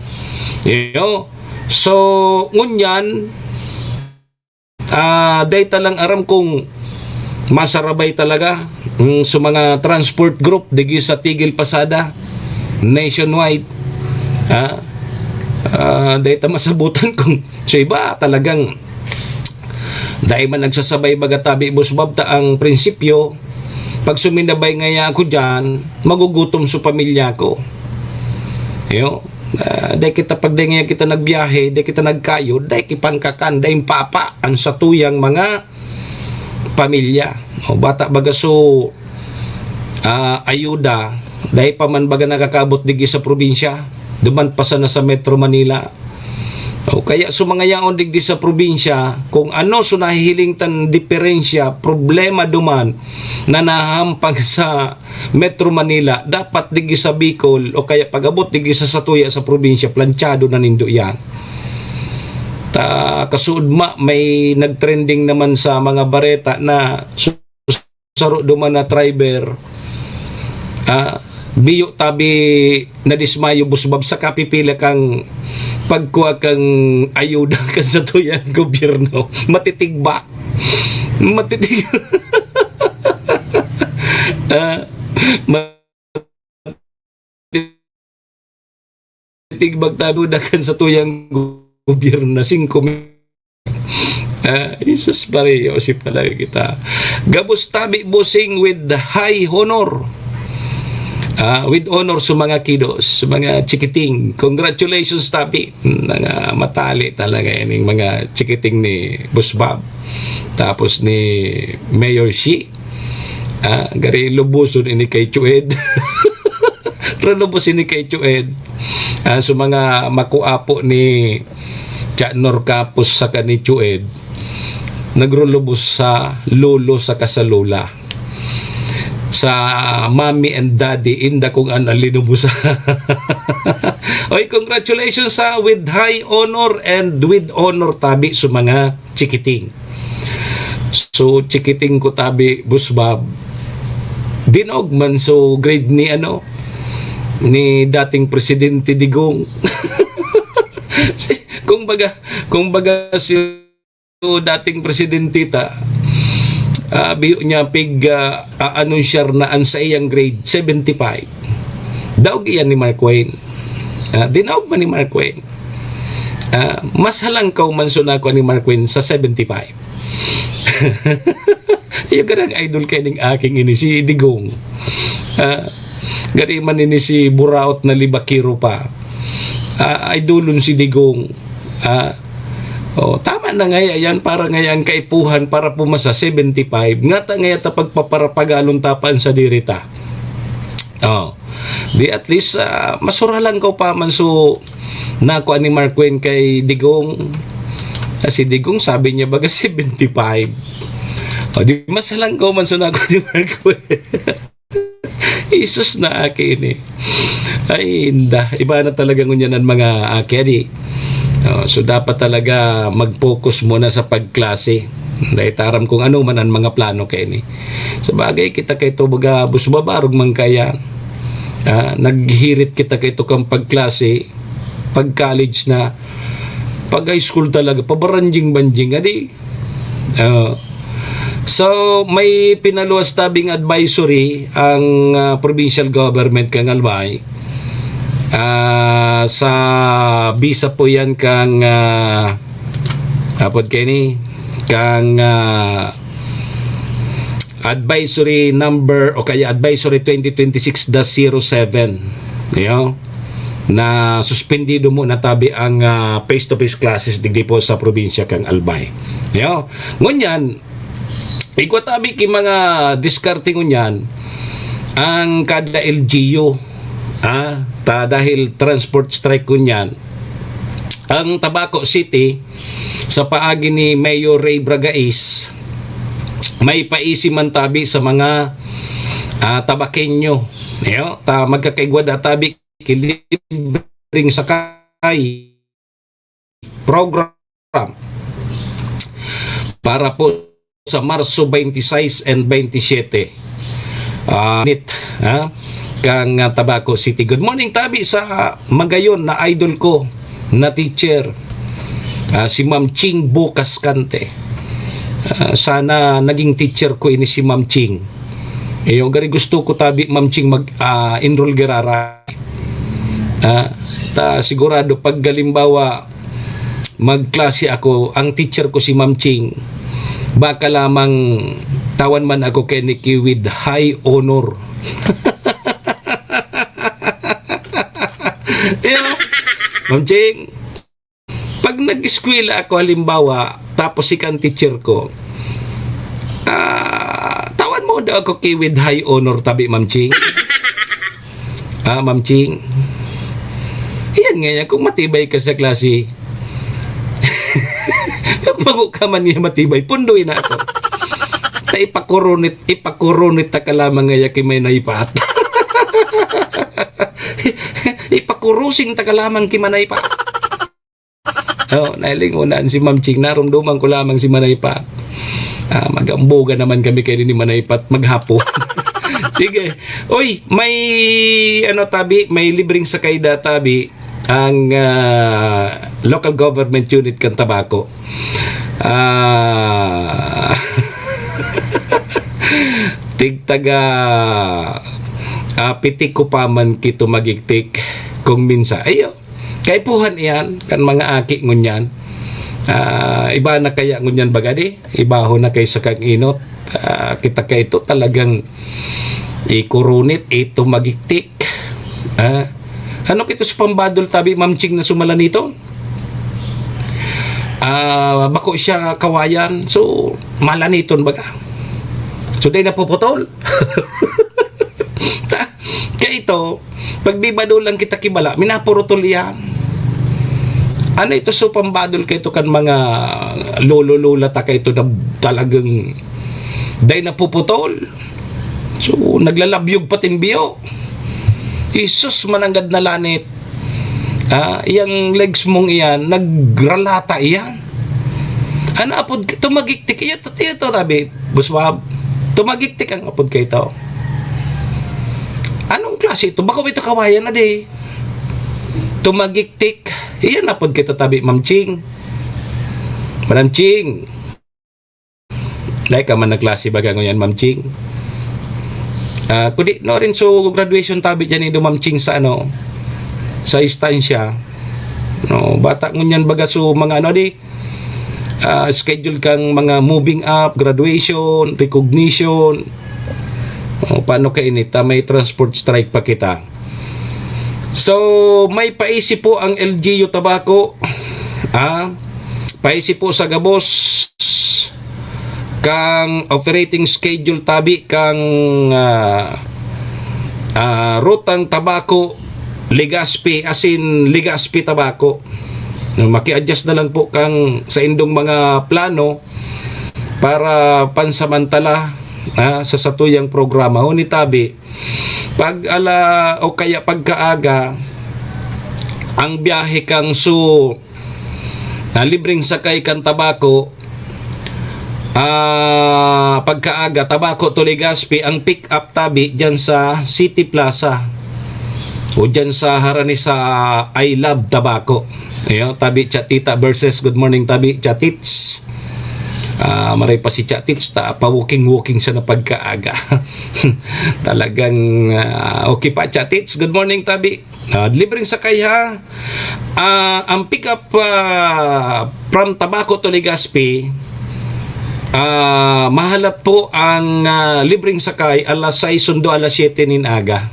Yo. So, ngunyan, ah, dai ta lang aram kung masarabay talaga mm, sa mga transport group digdi sa Tigil Pasada, nationwide. Ha? Ah, dahil ta masabutan kung sa iba talagang dahil man nagsasabay baga tabi, Boss Bob, ta ang prinsipyo, pag suminabay ngaya ako dyan, magugutom sa pamilya ko. Yo, ah, dahil kita, pag dahil ngaya kita nagbiyahe, dahil kita nagkayo, dahil kipangkakan, dahil papa, ang satuyang mga pamilya. O, bata baga so, ah, ayuda, dahil pa man baga nakakaabot digdi sa probinsya, duman pa sana sa Metro Manila. O, kaya so mga yaon digdi sa probinsya, kung ano so nahihiling tan diferensya, problema duman na nahahampang sa Metro Manila, dapat digdi sa Bicol o kaya pag-abot digdi sa satuya sa probinsya, planchado na nindo yan. Ta, kasuodma, may nagtrending naman sa mga bareta na su-, saro duman na driver, ah, biyo tabi nadismayo, Boss Bob, sa kapipila kang pagkuha kang ayuda kan satuyang gobyerno. Matitigbak. Matitig-, ah, tigbag tabi dakan sa tuyang gobyerno na singko mil. Ah, Jesus Maria, Joseph talaga kita. Gabos tabi busing with high honor. Ah, with honor sa mga kidos, sa mga chikiting. Congratulations, tabi. Hmm, mga matali talaga ining mga chikiting ni Boss Bob. Tapos ni Mayor Shi. Ah, gari lubuson ini kay Chued. Rulubos ini kay Chued. Ah, so mga makuapo ni Cha Nor Kapos saka ni Chued, nagrulubos sa lolo saka sa lola. Sa mommy and daddy, inda kung ano ang linubos. Oy, congratulations sa with high honor and with honor tabi sa mga chikiting. So, chikiting ko tabi, Boss Bob. Dinog man so grade ni ano, ni dating Presidente Digong. Si, kung baga, kung baga si dating presidente ta, ah, biyo niya pig, ah, aanunsyar na ang sa iyang grade, seventy-five. Daog iyan ni Mark Wayne. Ah, dinaog man ni Mark Wayne. Ah, mas halangkaw man so nako ni Mark Wayne sa seventy-five. Iyo garang idol kay ning aking ini, si Digong. Ah, gari man ini si Buraot na Libakiro pa. Ah, idolon si Digong. Ah, oh, tama na ngaya yan, para ngaya ang kaipuhan para pumasa seventy-five. Ngata ngaya ta pagpaparapagalon tapan sa dirita. Oh. Di at least, ah, mas halangkaw pa man so nako ni Mark Wayne kay Digong. Ah, si Digong sabi niya baga seventy-five. O, di mas halangkaw man so nako ni Mark Wayne. Jesus na aki ini. Ay, inda. Iba na talaga ngunyan ang mga aki, adi. Oh, so, dapat talaga mag-focus muna sa pagklase. Dahil taram kung ano man ang mga plano kay ini. Sa bagay, kita kay ito, baga, Boss Bob, arog man kaya. Ah, naghirit kita kay ito kang pagklase, pag-college na, pag-high school talaga, pabaranjing-banjing. Adi, ah, so, may pinaluwas tabing advisory ang, ah, provincial government kang Albay. Ah, sa bisa po yan kang, ah, apod kaini, kang, ah, advisory number o kaya advisory twenty twenty-six dash zero seven. Yo, na suspendido mo na tabi ang, ah, face-to-face classes digdi po sa probinsya kang Albay. Yo, ngunyan, igwa tabi ki mga diskarte ngunyan ang kada L G U, ah, ta dahil transport strike ngunyan, ang Tabaco City, sa paagi ni Mayor Ray Bragais, may paisi man tabi sa mga, ah, Tabaqueño. Yo, ta magkakaigwa da tabi ki libreng sakay program para po sa Marso twenty-six and twenty-seven. Ah, nit, ha? Kang, ah, Tabaco City. Good morning, tabi sa Magayon na idol ko na teacher, ah, si Ma'am Ching Bucascante. Ah, sana naging teacher ko ini si Ma'am Ching. Iyo, gari gusto ko tabi, Ma'am Ching, mag, ah, enroll girara. Ah, ta sigurado pag halimbawa magklase ako, ang teacher ko si Ma'am Ching, baka lamang tawan man ako kay Nikki with high honor. Iyo, Ma'am Ching, pag nag-eskwela ako, halimbawa, tapos ika ang teacher ko, ah, tawan mo daw ako ki with high honor tabi, Ma'am Ching. Ah, Ma'am Ching. Yan nga yan, kung matibay ka sa klase, pango ka man niya matibay, pundoy na ako. Ta ipakurunit, ipakurunit ta ka lamang ngaya ki may naipat. Ipakurusing ta ka lamang ki manaypat. Oh, nailing unan si Ma'am Ching, narumduman ko lamang si Manaypat. Ah, magambuga naman kami kay ni Manaypat maghapon. Sige. Uy, may ano tabi, may libreng sakay da tabi ang, ah, local government unit kan Tabaco. Ah, tigtaga, ah, piti ko pa man kito magiktik kung minsan. Ayo, kaipuhan iyan kan mga aki ngunyan. Ah, iba na kaya ngunyan baga di? Ibaho na kay sa kang inot. Ah, kita ka ito talagang ikurunit, ito magiktik. Ah, ano kito sa pambadol tabi, Ma'am Ching, na sumala nito? Ah, bako siya kawayan. So, malaniton baga. So, dai napuputol. Kaya ito, pag bibado lang kita kibala, minapurutol iyan. Ano ito, so pambadol kayo kan mga lolo-lola ta kayo na talagang dai napuputol. So, naglalabyog pating biyo. Jesus, mananggad na lanit. Ah, iyang legs mong iyan, nagralata iyan. Ano apod, tumagiktik, iyo, iyo, tabi, buswab. Tumagiktik ang apod kayo ito. Anong klase ito? Bako ito kawayan na di. Tumagiktik. Iyan apod kayo tabi, Ma'am Ching. Madam Ching. Dai ka man nagklase baga ngunyan, Ma'am Ching. Ah, kundi, no, rin so graduation tabi dyan, indo, Ma'am Ching, sa ano, sa istansya. No, bata ngunyan baga so mga ano, di, ah, schedule kang mga moving up, graduation, recognition. O, paano ka init? Ah, may transport strike pa kita. So, may paisip po ang L G U Tabaco. Ah, paisip po sa gabos kang operating schedule tabi kang, ah, ah, rutang Tabaco, Legazpi, as in Legazpi, Tabaco. Maki-adjust na lang po kang sa indong mga plano para pansamantala, ah, sa satuyang programa. Huni tabi, pag ala o kaya pagkaaga, ang biyahe kang su-, na libreng sakay kan Tabaco, ah, pagkaaga, Tabaco to Legazpi, ang pick up tabi dyan sa City Plaza o dyan sa harani sa I Love Tabaco. Ayo, tabi Chatita versus Good Morning, tabi Chatits. Ah, maray pa si Chatits, ta pa-walking-walking siya na pagkaaga. Talagang, ah, okay pa, Chatits. Good morning, tabi. Ah, libreng sakay, ha? Ah, ang pick up, ah, from Tabaco to Legazpi, ah, mahalat po ang, ah, libreng sakay alas sais sundo alas siyete nin aga.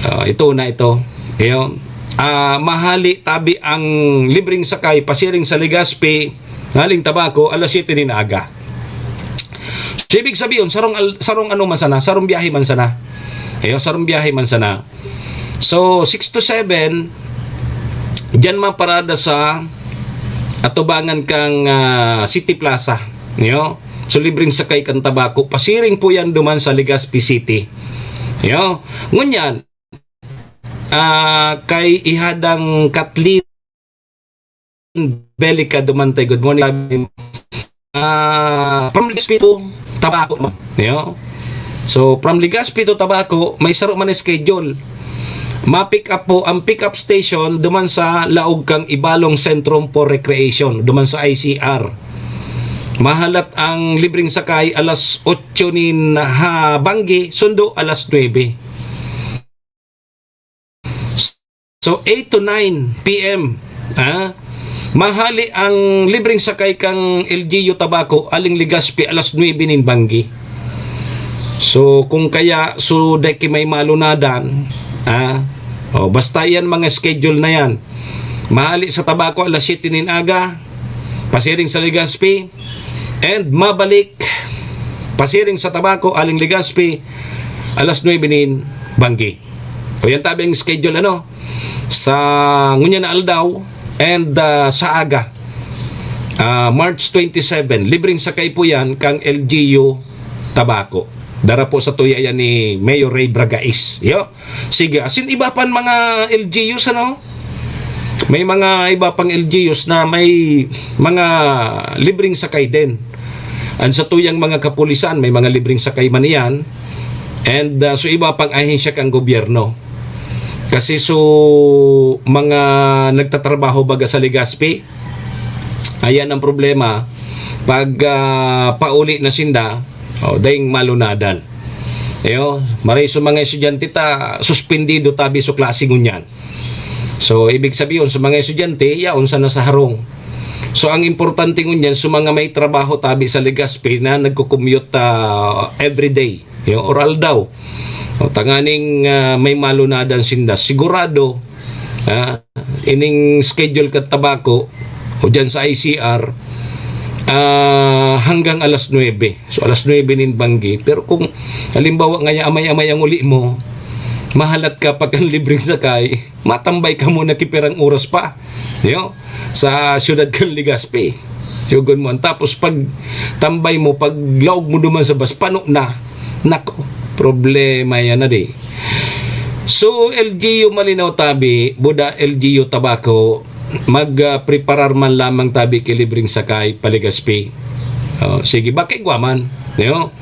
Ah, ito na ito. Iyo. Ah, mahali tabi ang libreng sakay pasiring sa Legazpi, ngaling Tabaco, alas siyete nin aga. So, ibig sabihin, sarong al-, sarong ano man sana, sarong biyahe man sana. Iyo, sarong biyahe man sana. So, six to seven, diyan man parada sa atubangan kang, ah, City Plaza. Iyo. So, libreng sakay kan Tabaco. Pasiring po yan duman sa Legazpi City. Iyo. Ngunyan, ah, kay Ihadang Kathleen Belica Dumantay. Good morning. Ah, from Legazpi to Tabaco, no? Yo. So, from Legazpi to Tabaco, may saro man na schedule. Ma-pick up po, ang pick up station duman sa laog kang Ibalong Centrum for Recreation, duman sa I C R. Mahalat ang libreng sakay alas otso nin ha banggi, sundo alas nuebe. So, eight to nine P M, ah, mahali ang libreng sakay kang L G U Tabaco, aling Legazpi, alas nuebe nin banggi. So, kung kaya, so, dai ki may malunadan, ah, oh, basta yan, mga schedule na yan. Mahali sa Tabaco, alas siyete nin aga, pasiring sa Legazpi, and mabalik, pasiring sa Tabaco, aling Legazpi, alas nuebe nin banggi. O yan tabi ang schedule, ano, sa ngunyan na aldaw and, ah, sa aga. Ah, March twenty-seven, libreng sakay po yan kang L G U Tabaco. Dara po sa tuya yan ni Mayor Ray Bragais. Yo. Sige, asin iba pan mga L G Us, ano? May mga iba pang L G Us na may mga libreng sakay din. Ang sa tuyang mga kapulisan, may mga libreng sakay man iyan. And, ah, so iba pang ahensya kang gobyerno. Kasi so mga nagtatrabaho baga sa Legazpi, ayan ang problema. Pag, ah, pauli na sinda, oh, daing malunadan. Ayo, maray so mga estudyante ta, suspendido tabi so klase ngunyan. So, ibig sabihin, sa mga estudyante, yaon sana sa harong. So, ang importante ngunyan, sa mga may trabaho tabi sa Legazpi na nagko-commute, ah, everyday, yo, or aldaw, o, tanganing, ah, may malunadan sinda. Sigurado, ah, ining schedule kan Tabaco, o dyan sa I C R, ah, hanggang alas nuebe. So, alas nuebe nin banggi. Pero kung, halimbawa, ngaya amay-amay ang uli mo, mahalat ka pa kan libreng sakay, matambay ka muna ki pirang oras pa, yo, sa siyudad kan Legazpi. Yugon mo. Tapos pag tambay mo, pag laog mo duman sa bus, pano na. Nako, problema yan na di. So, L G U Malinao tabi, buda L G U Tabaco, mag, ah, preparar man lamang tabi ki libreng sakay pa Legazpi. Oh, sige, baka igwa man, yo.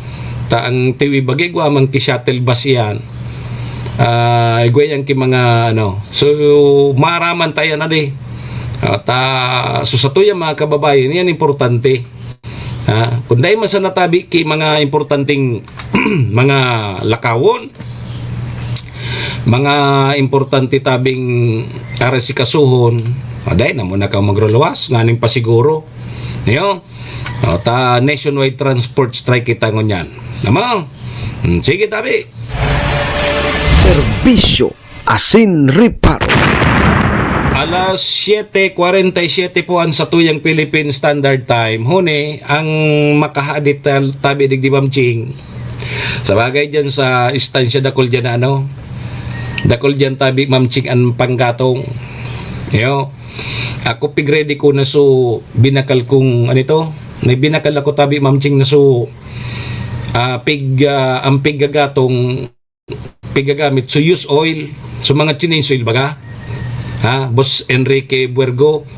Ta ang tiwi baga igwa man ki shuttle bus iyan. Ah, igwa yan ki mga, ano. So, maaraman ta yan, adi. Ah, ta, so, sa tuya, mga kababayan, yan importante. Ha? Kung dai man sana tabi ki mga importanteng mga lakawon, mga importante tabing aresikasuhon, ah, dai na muna kang magruluwas, nganing pasiguro. Yo? O, ta nationwide transport strike kita ngunyan. Tama? Hmm, sige, tabi. Serbisyo asin reparo. Alas siyete kwarenta y siyete po ang satuyang Philippine Standard Time. Huni, ang makahadit tal-, tabi digdi, Ma'am Ching. Sa bagay dyan sa istansya, dakul dyan na ano, dakul dyan tabi, Ma'am Ching, ang panggatong. Yo. Ako, pig-ready ko na so, binakal kong, ano ito? May binakal ako tabi, Ma'am Ching, na so, ah, pig, ah, ang piggagatong, piggagamit, so, used oil. So, mga change oil baga. Ha? Boss Enrique Buergo,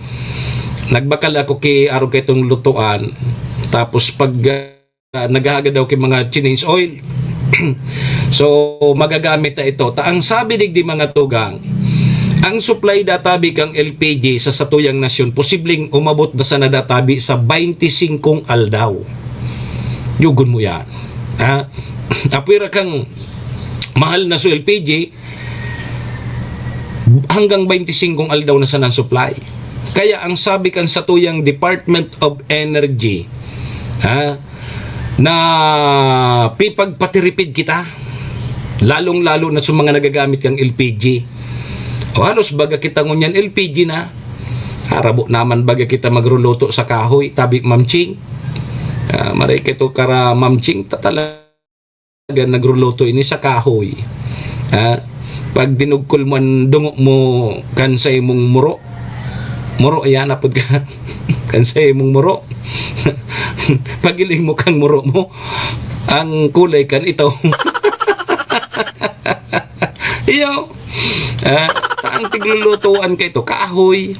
nagbakal ako ki arog kaitong lutuan. Tapos pag, ah, naghahagad daw ki mga change oil. So, magagamit na ito. Ta ang sabi digdi, mga tugang, ang supply databi kang L P G sa satuyang nasyon, posibleng umabot na sana databi sa baynte singkong aldaw. Yugon mo yan. Ha? Apwera kang mahal na so L P G, hanggang baynte singkong aldaw na sana ang supply. Kaya ang sabi kan satuyang Department of Energy, ha, na pipagpatiripid kita, lalong-lalo na sa mga nagagamit kang L P G. O halos baga kita ngunyan L P G na. Harabo naman baga kita magruluto sa kahoy, tabi, Ma'am Ching. Ah, maray kito kara, Ma'am Ching, tatala- nagruluto ini sa kahoy. Ha? Pag dinugkol mo an dungo mo kan sa imong muro, muro, iyan apod ka, kan sa imong muro. Pagiling mo kang muro mo, ang kulay kan ito. Iyo. Ah, ta ang piglulutuan kay ito, kahoy.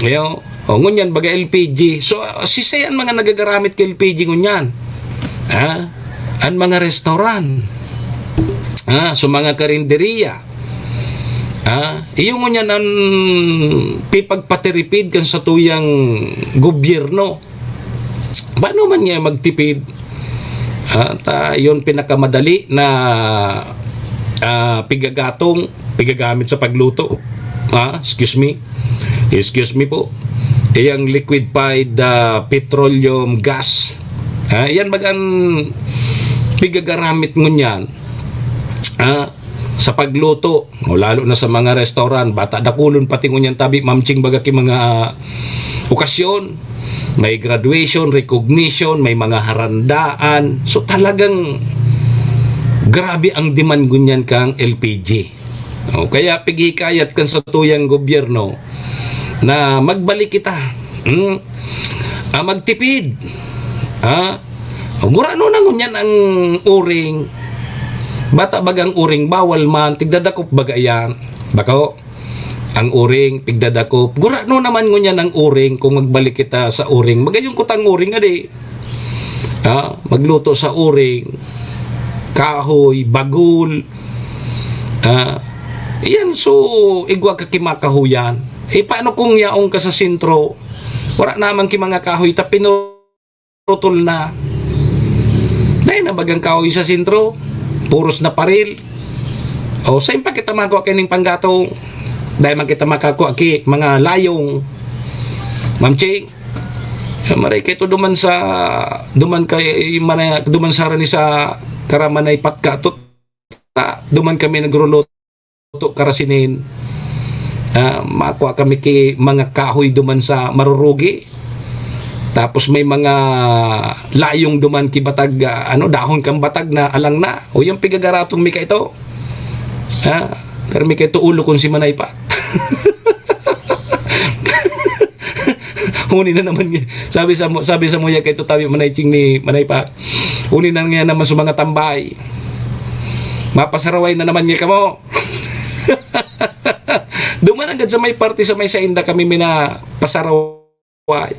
Iyo. O, ngunyan, baga L P G. So, sisay an mga nagagaramit ki L P G ngunyan? Ah, an mga restaurant. Ah, so mga karinderiya. Ah, iyo ngunyan an pipagpatiripid kan satuyang gobyerno. Paano man niya magtipid? Ah, ta, yun pinakamadali na, ah, pigagatong, pigagamit sa pagluto. Ah, excuse me. Excuse me po. Iyang liquefied, ah, petroleum gas. Ah, yan bagang pigagaramit ngunyan. Ah, sa pagluto, o lalo na sa mga restaurant, bata dakulon pati ngunyan tabi, Ma'am Ching, baga ki mga okasyon, may graduation, recognition, may mga harandaan. So, talagang grabe ang demand ngunyan kang L P G. O, kaya pighikayat kan satuyang gobyerno na magbalik kita. Hmm? Ah, magtipid. Ha? Gurano na ngunyan ang uring. Bata bagang uring, bawal man, tigdadakop baga yan. Bako, ang uring, tigdadakop. Gurano naman ngunyan ang uring kung magbalik kita sa uring. Magayong kutang uring, adi. Ha? Magluto sa uring. Kahoy, bagul. Ha? Iyan, so, igwa ka kimakahuyan. Eh, paano kung yaong ka sa sentro? Wala naman ki mga kahoy, ta pinutol na. Dahil na bagang kahoy sa sentro, puros na paril. O, saan pa kita magwa kining panggatong? Dahil man kita makakwa ki mga layong. Ma'am Ching, maray kaito duman sa, duman kay, mana-, duman sa harani sa Karamanay Patkatot. Ta, duman kami nagruluto karasinin. Ah, makwa kami ki mga kahoy duman sa Marurugi. Tapos may mga layong duman ki batag, ah, ano, dahon kan batag na alang na. O, yung pigagaratong mi kaito. Ha? Pero mi kaito ulo kun si Manay Pat. Huni na naman niya. Sabi sa mu-, sabi sa muya kaito tabi, Manay Ching ni Manay Pat. Huni na nga naman sa mga tambay. Mapasaraway na naman niya kamo. Duman agad sa may parte sa may sainda kami minapasaraway.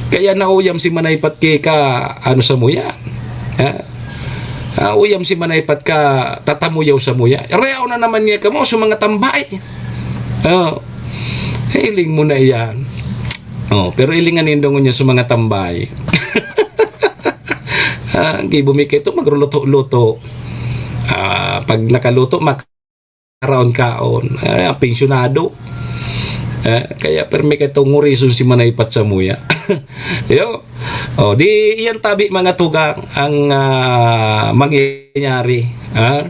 Kaya nauyam si Manay Pat ki ka, ano, sa muya. Ha? Ah, uyam si Manay Pat ka tatamuyaw sa muya. Reaw na naman niya kamo sa mga tambay. Oh. Hiling mo na iyan. Oh, pero hilingan nindo ngunyan sa mga tambay. Ah, gibo mi kaito, magruluto-luto. Ah, pag nakaluto, mak-, kaon-kaon. Ay, ang pensyonado. Eh, kaya permi kaito ngurison si Manay Pat sa muya. Yo. Oh, di iyan tabi, mga tugang, ang, ah, mangyayari, ha?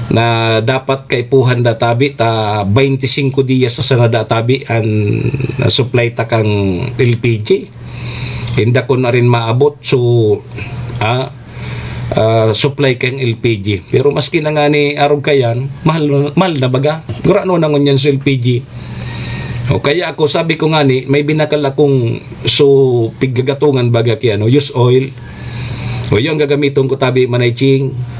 Na dapat kaipuhan da tabi ta twenty-five dias sa sana da tabi an supply ta kang L P G. Inda ko na rin maabot, so, ah, ah, supply kang L P G. Pero maski na nga ni arog kayan, mahal, mahal na baga. Gurano na ngunyan sa L P G. O kaya ako, sabi ko nga ni, may binakal akong so piggagatungan baga ki ano, used oil. O, yung gagamiton ko tabi, Manay Ching.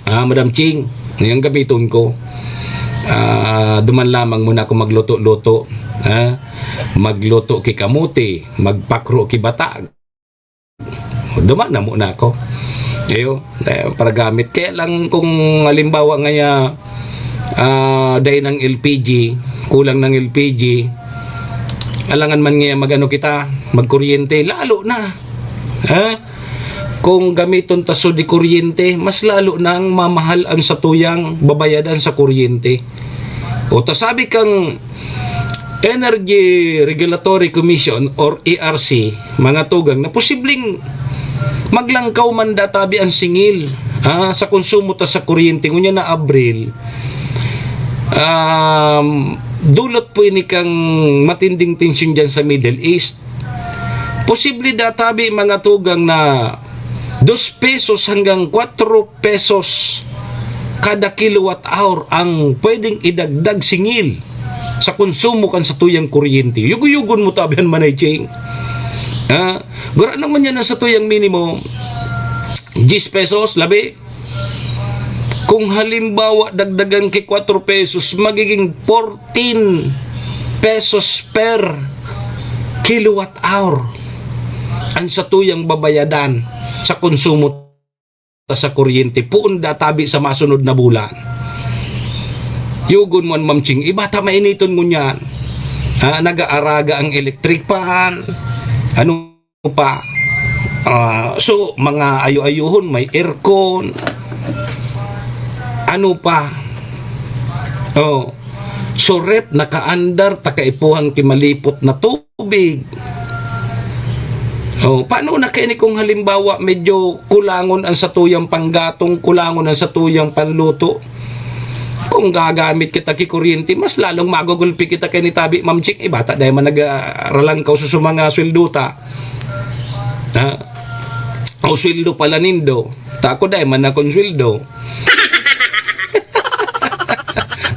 Ah, Madam Ching, yung gamiton ko. Ah, duman lamang muna ako magluto-luto. Ha? Magluto ki kamote, magpakro ki batag. Duman na muna ako. Ayo, eh, para gamit. Kaya lang kung halimbawa ngaya, ah, dai ng L P G, kulang ng L P G, alangan man ngaya mag-ano kita, magkuryente, lalo na. Ha? Kung gamiton ta so di kuryente, mas lalo nang mamahal ang satuyang babayadan sa kuryente. O ta sabi kang Energy Regulatory Commission or E R C, mga tugang, na posibleng maglangkaw man da tabi ang singil, ah, sa konsumo ta sa kuryente ngunyan na Abril. Um, dulot po ini kang matinding tensyon dyan sa Middle East. Posible da tabi, mga tugang, na dos pesos hanggang kwatro pesos kada kilowatt hour ang pwedeng idagdag singil sa konsumo kan satuyang kuryente. Yugo-yugon mo tabi an Manay Ching. Ah, gura naman yan ang satuyang minimum. Diyes pesos, labi. Kung halimbawa, dagdagan ki kwatro pesos, magiging fourteen pesos per kilowatt hour ang satuyang babayadan sa konsumo ta sa kuryente, poon da tabi sa masunod na bulan. Yugon mo an Ma'am Ching, iba ta mainiton ngunyan. Ha, nag-aaraga ang electric fan. Ano pa? Ah, so, mga ayo-ayohon, may aircon. Ano pa? Oh. So, ref, nakaandar, ta kaipuhan ki malipot na tubig. Oh, paano na kaini kung halimbawa medyo kulangon ang satuyang panggatong, kulangon ang satuyang panluto? Kung gagamit kita ki kuryente, mas lalong magugulpi kita kaini tabi, Ma'am Ching. Eh, bata dai man nagralangkaw sa, sa mga sweldo ta. Ha? O sweldo pala nindo. Ta ako dai man akong sweldo.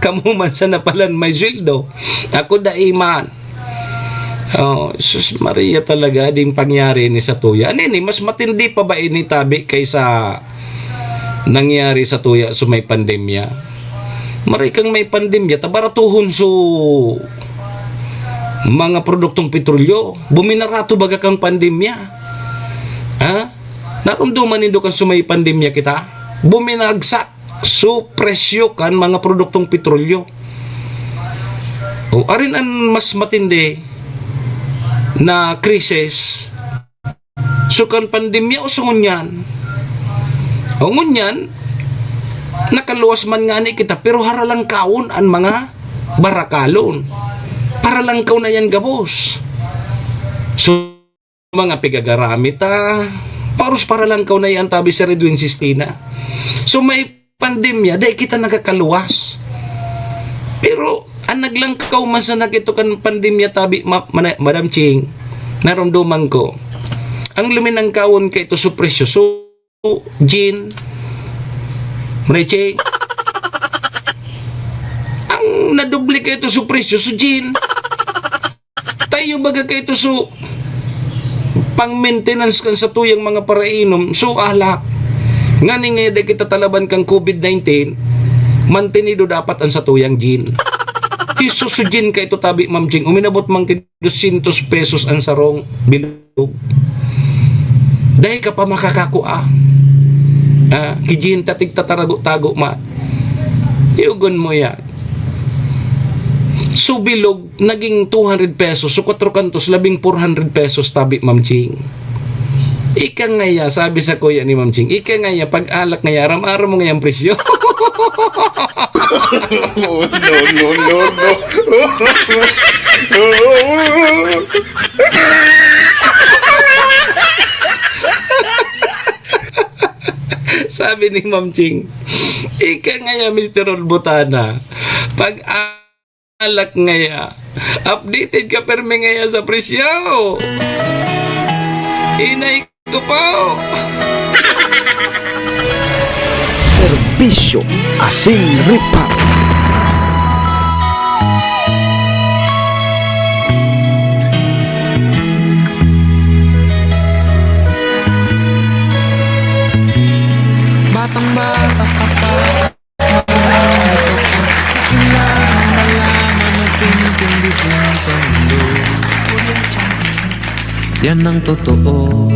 Kamo man sana palan may sweldo. Ako dai man. Oh, sus Maria talaga, ding pangyari ni satuya. Ano ini, mas matindi pa ba ini tabi kaysa nangyari satuya sa may pandemya? Maray kang may pandemya, tabaratuhon so mga produktong petrolyo. Buminarato baga kang pandemya. Ha? Narumduman nindo kan sumay pandemya kita? Buminagsak so presyo kan mga produktong petrolyo. O, arin an mas matindi na krisis, so kan pandemya o so ngunyan? O ngunyan, nakaluwas man ngani kita, pero haralangkawon an mga barakalon. Paralangkaw na yan gabos. So, mga pigagaramit ta, paros paralangkaw na yan, tabi si Redwin Sistina. So, may pandemya, dai kita nagkakaluwas. Pero, ang naglangkaw man sana kito kan pandemya, tabi, ma-, mana-, Madam Ching, narumduman ko, ang luminangkawon kaito so presyo, so, gin, Madam Ching, ang nadoble kaito so presyo, so gin. Tayo baga kaito so pang-maintenance kan satuyang mga parainom, so alak. Ngani nga dai kita talaban kan covid nineteen, mantenido dapat an satuyang gin. Hesus, so gin kaito tabi, Ma'am Ching, uminabot man ki doscientos pesos an sarong bilog. Dai ka pa makakakua. Ah, ki gin ta tigtatarago-tago man. Yugon mo yan. So bilog, naging two hundred pesos, so kwatro kantos, labing four hundred pesos tabi, Ma'am Ching. Ika ngaya, sabi sa kuya ni Ma'am Ching, ika ngaya, pag alak ngaya, aram-aram mo ngayang presyo. No, no, no, no. Sabi ni Ma'am Ching, ika ngaya, Mister Olbotana, pag alak ngaya, updated ka permi ngaya sa presyo. Inay ko po. Serbisyo asin ripa. Batang-bata pa pa, kailangan malaman na tintindi din sa mundo. Yan ang totoo.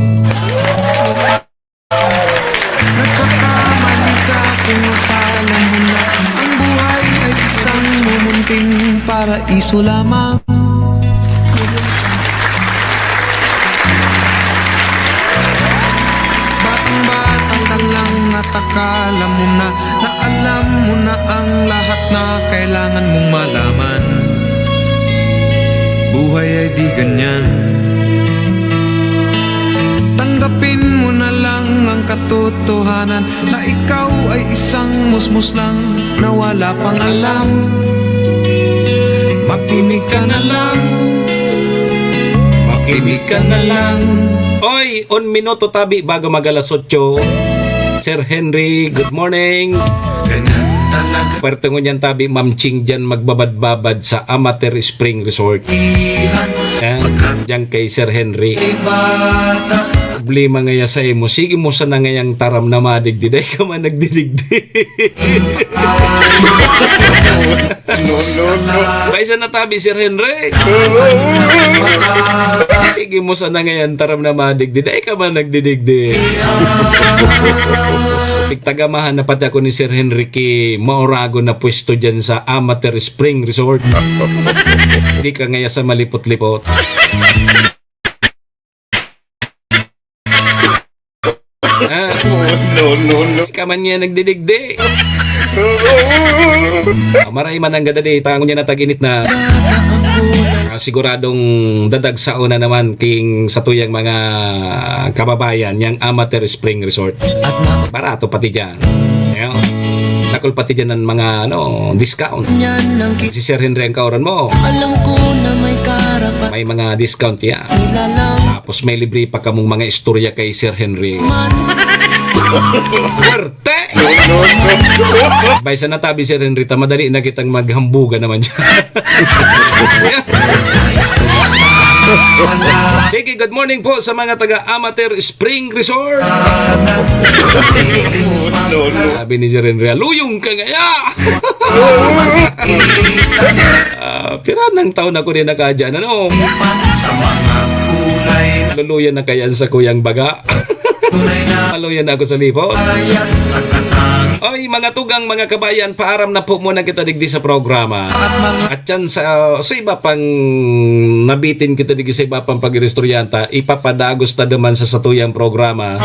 Nagkakamali ka kung akala mo na ang buhay ay isang mumunting paraiso lamang. Batang-bata ka lang at akala mo na, na alam mo na ang lahat na kailangan mong malaman. Buhay ay di ganyan. Tanggapin mo na lang ang katotohanan na ikaw ay isang musmos lang na wala pang alam. Makinig ka na lang. Makinig ka na lang. Oy, un minuto tabi bago mag alas otso. Sir Henry, good morning. Ganyan talaga. Pwerte ngunyan tabi, Ma'am Ching, dyan magbabad-babad sa Amateur Spring Resort. Yan, dyan kay Sir Henry. Problema ngaya sa imo, sige mo sana ngayang taram na madigdi. Dai ka man nagdidigdi. No, no, no. Bay, sana tabi, Sir Henry. Sige mo sana ngayang taram na madigdi. Dai ka man nagdidigdi. Tigtagamahan na pati ako ni Sir Henry ki mauragon na pwesto dyan sa Amateur Spring Resort. Di ka ngaya sa malipot-lipot. Ah, no, no, no. Ika man niya nagdidigdi. Ah, maray man ang gadadi, tangon niya na tag-init na. Ah, siguradong dadagsaon na naman king satuyang mga kababayan yang Amateur Spring Resort. Barato pati diyan. Ayan. Dakul pati diyan ang mga, ano, discount. Si Sir Henry ang kaoran mo. Alam ko na may karapat May mga discount yan. Nilalang Tapos may libre pa kamong mga istorya kay Sir Henry. Man. Perte! Bay, sa natabi, Sir Henry, ta madali na kitang maghambuga naman dyan. Sige, good morning po sa mga taga Amateur Spring Resort. Sabi ni Sir Henry, "Luyong ka ngaya!" Ah, pira nang taon ako din nakadyan, ano? Luluyan na kaya sa kuyang baga. Maluyan na ako sa lipo. Oy, mga tugang, mga kabayan, paaram na po muna kita digdi sa programa. At yan sa, sa iba pang nabitin kita digdi sa iba pang pag-irestoryanta, ipapadagos ta duman sa satuyang programa.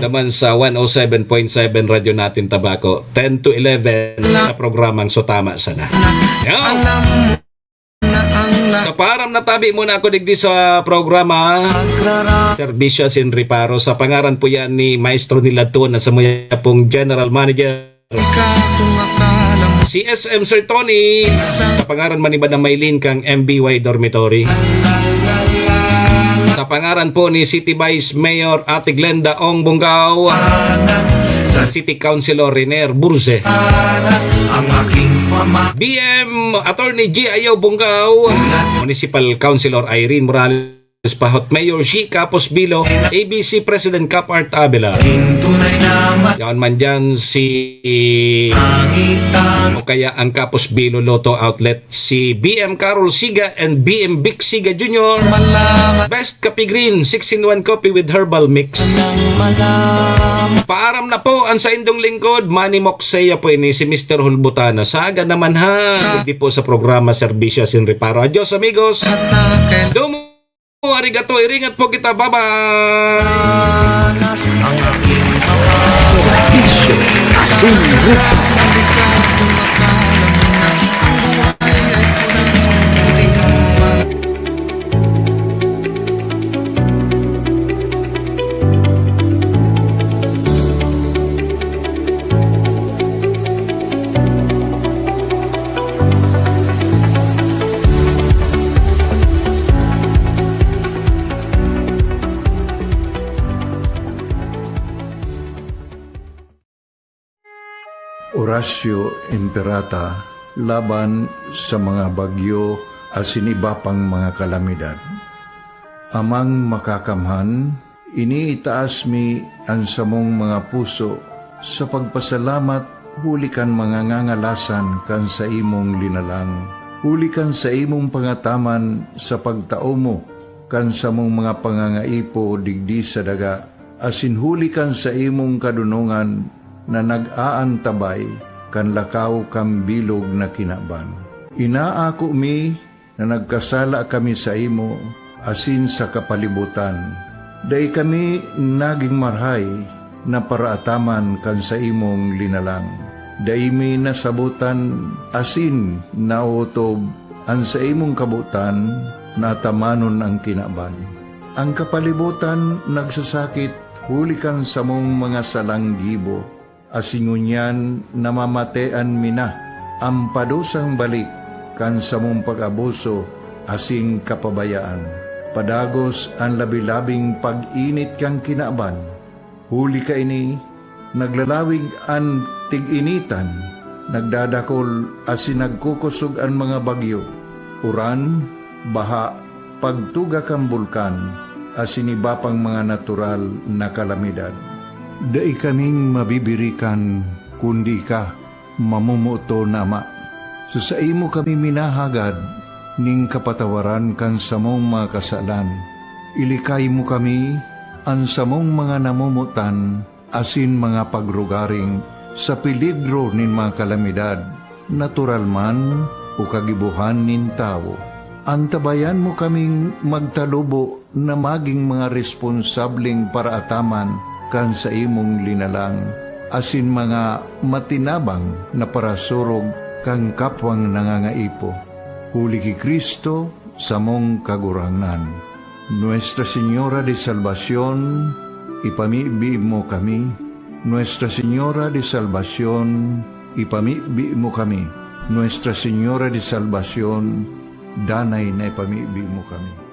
Duman sa one oh seven point seven Radyo Natin Tabaco, ten to eleven sa programang So Tama Sana. Yan. Sa paaram na tabi muna ako digdi sa programa. Serbisyo asin reparo. Sa pangaran po yan ni Maestro Niladtuan na sa muya pong General Manager. Si S M Sir Tony. Sa pangaran man iba na Maylin kang M B Y Dormitory. Sa pangaran po ni City Vice Mayor Ate Glenda Ong Bongao. Sa City Councilor Renier Burze. Ang aking mama. B M Attorney G I O Bongao, Municipal Councilor Irene Morales Pahot, Mayor Shi Capos Bilo, A B C President Cap Art Abela. Ang tunay na ma- Yaon man dyan si Tangi-tangi. O kaya ang Capos Bilo Lotto Outlet, si B M Carol Siga and B M Vic Siga Junior. Malaman. Best Coffee Green, six-in-one coffee with herbal mix. Nang malaman. Paaram na po ang saindong lingkod, Manny Moxea po ini, si Mister Hulbutana. Saga naman ha. Hindi po sa programa, Serbisyo Asin Reparo. Adios, amigos. At na kay- Domo, arigato, iringat po kita. Bye-bye. Panas ang aking mama. Serbisyo Asin Reparo. Orasyo Imperata laban sa mga bagyo asin iba pang mga kalamidad. Amang Makakamhan, iniitaas mi an samong mga puso sa pagpasalamat huli kan mga ngangalasan kan saimong linalang, huli kan saimong pangataman sa pagtao mo kan samong mga pangangaipo digdi sa daga, asin huli kan saimong kadonongan na nag-aantabay kan lakaw kan bilog na kinaban. Inaako mi na nagkasala kami saimo asin sa kapalibotan. Dai kami nagin marahay na paraataman kan saimong linalang. Dai mi nasabotan asin naotob an saimong kabotan na atamanon an kinaban. An kapalibotan nagsasakit huli kan samong mga salang gibo, asin ngunyan namamatean mi na an padusang balik kan samong pag-abuso asin kapabayaan. Padagos an labi-labing pag-init kan kinaban. Huli kaini, naglalawig an tig-initan, nagdadakol asin nagkukosog an mga bagyo, uran, baha, pagtuga kan bulkan, asin iba pang mga natural na kalamidad. Dai kaming mabibirikan, kundi ika, mamomoton na Ama. Sa saimo kami minahagad nin kapatawaran kan samong mga kasalan. Ilikay mo kami, an samong mga namomotan, asin mga pagrugaring sa peligro nin mga kalamidad, natural man o kagibohan nin tawo. Antabayan mo kaming magtalubo na magin mga responsableng paraataman kan saimong linalang, asin mga matinabang na parasurog kan kapwang nangangaipo. Huli ki Cristo, samong Kagurangnan. Nuestra Señora de Salvacion, ipamibi mo kami. Nuestra Señora de Salvacion, ipamibi mo kami. Nuestra Señora de Salvacion, danay na ipamibi mo kami.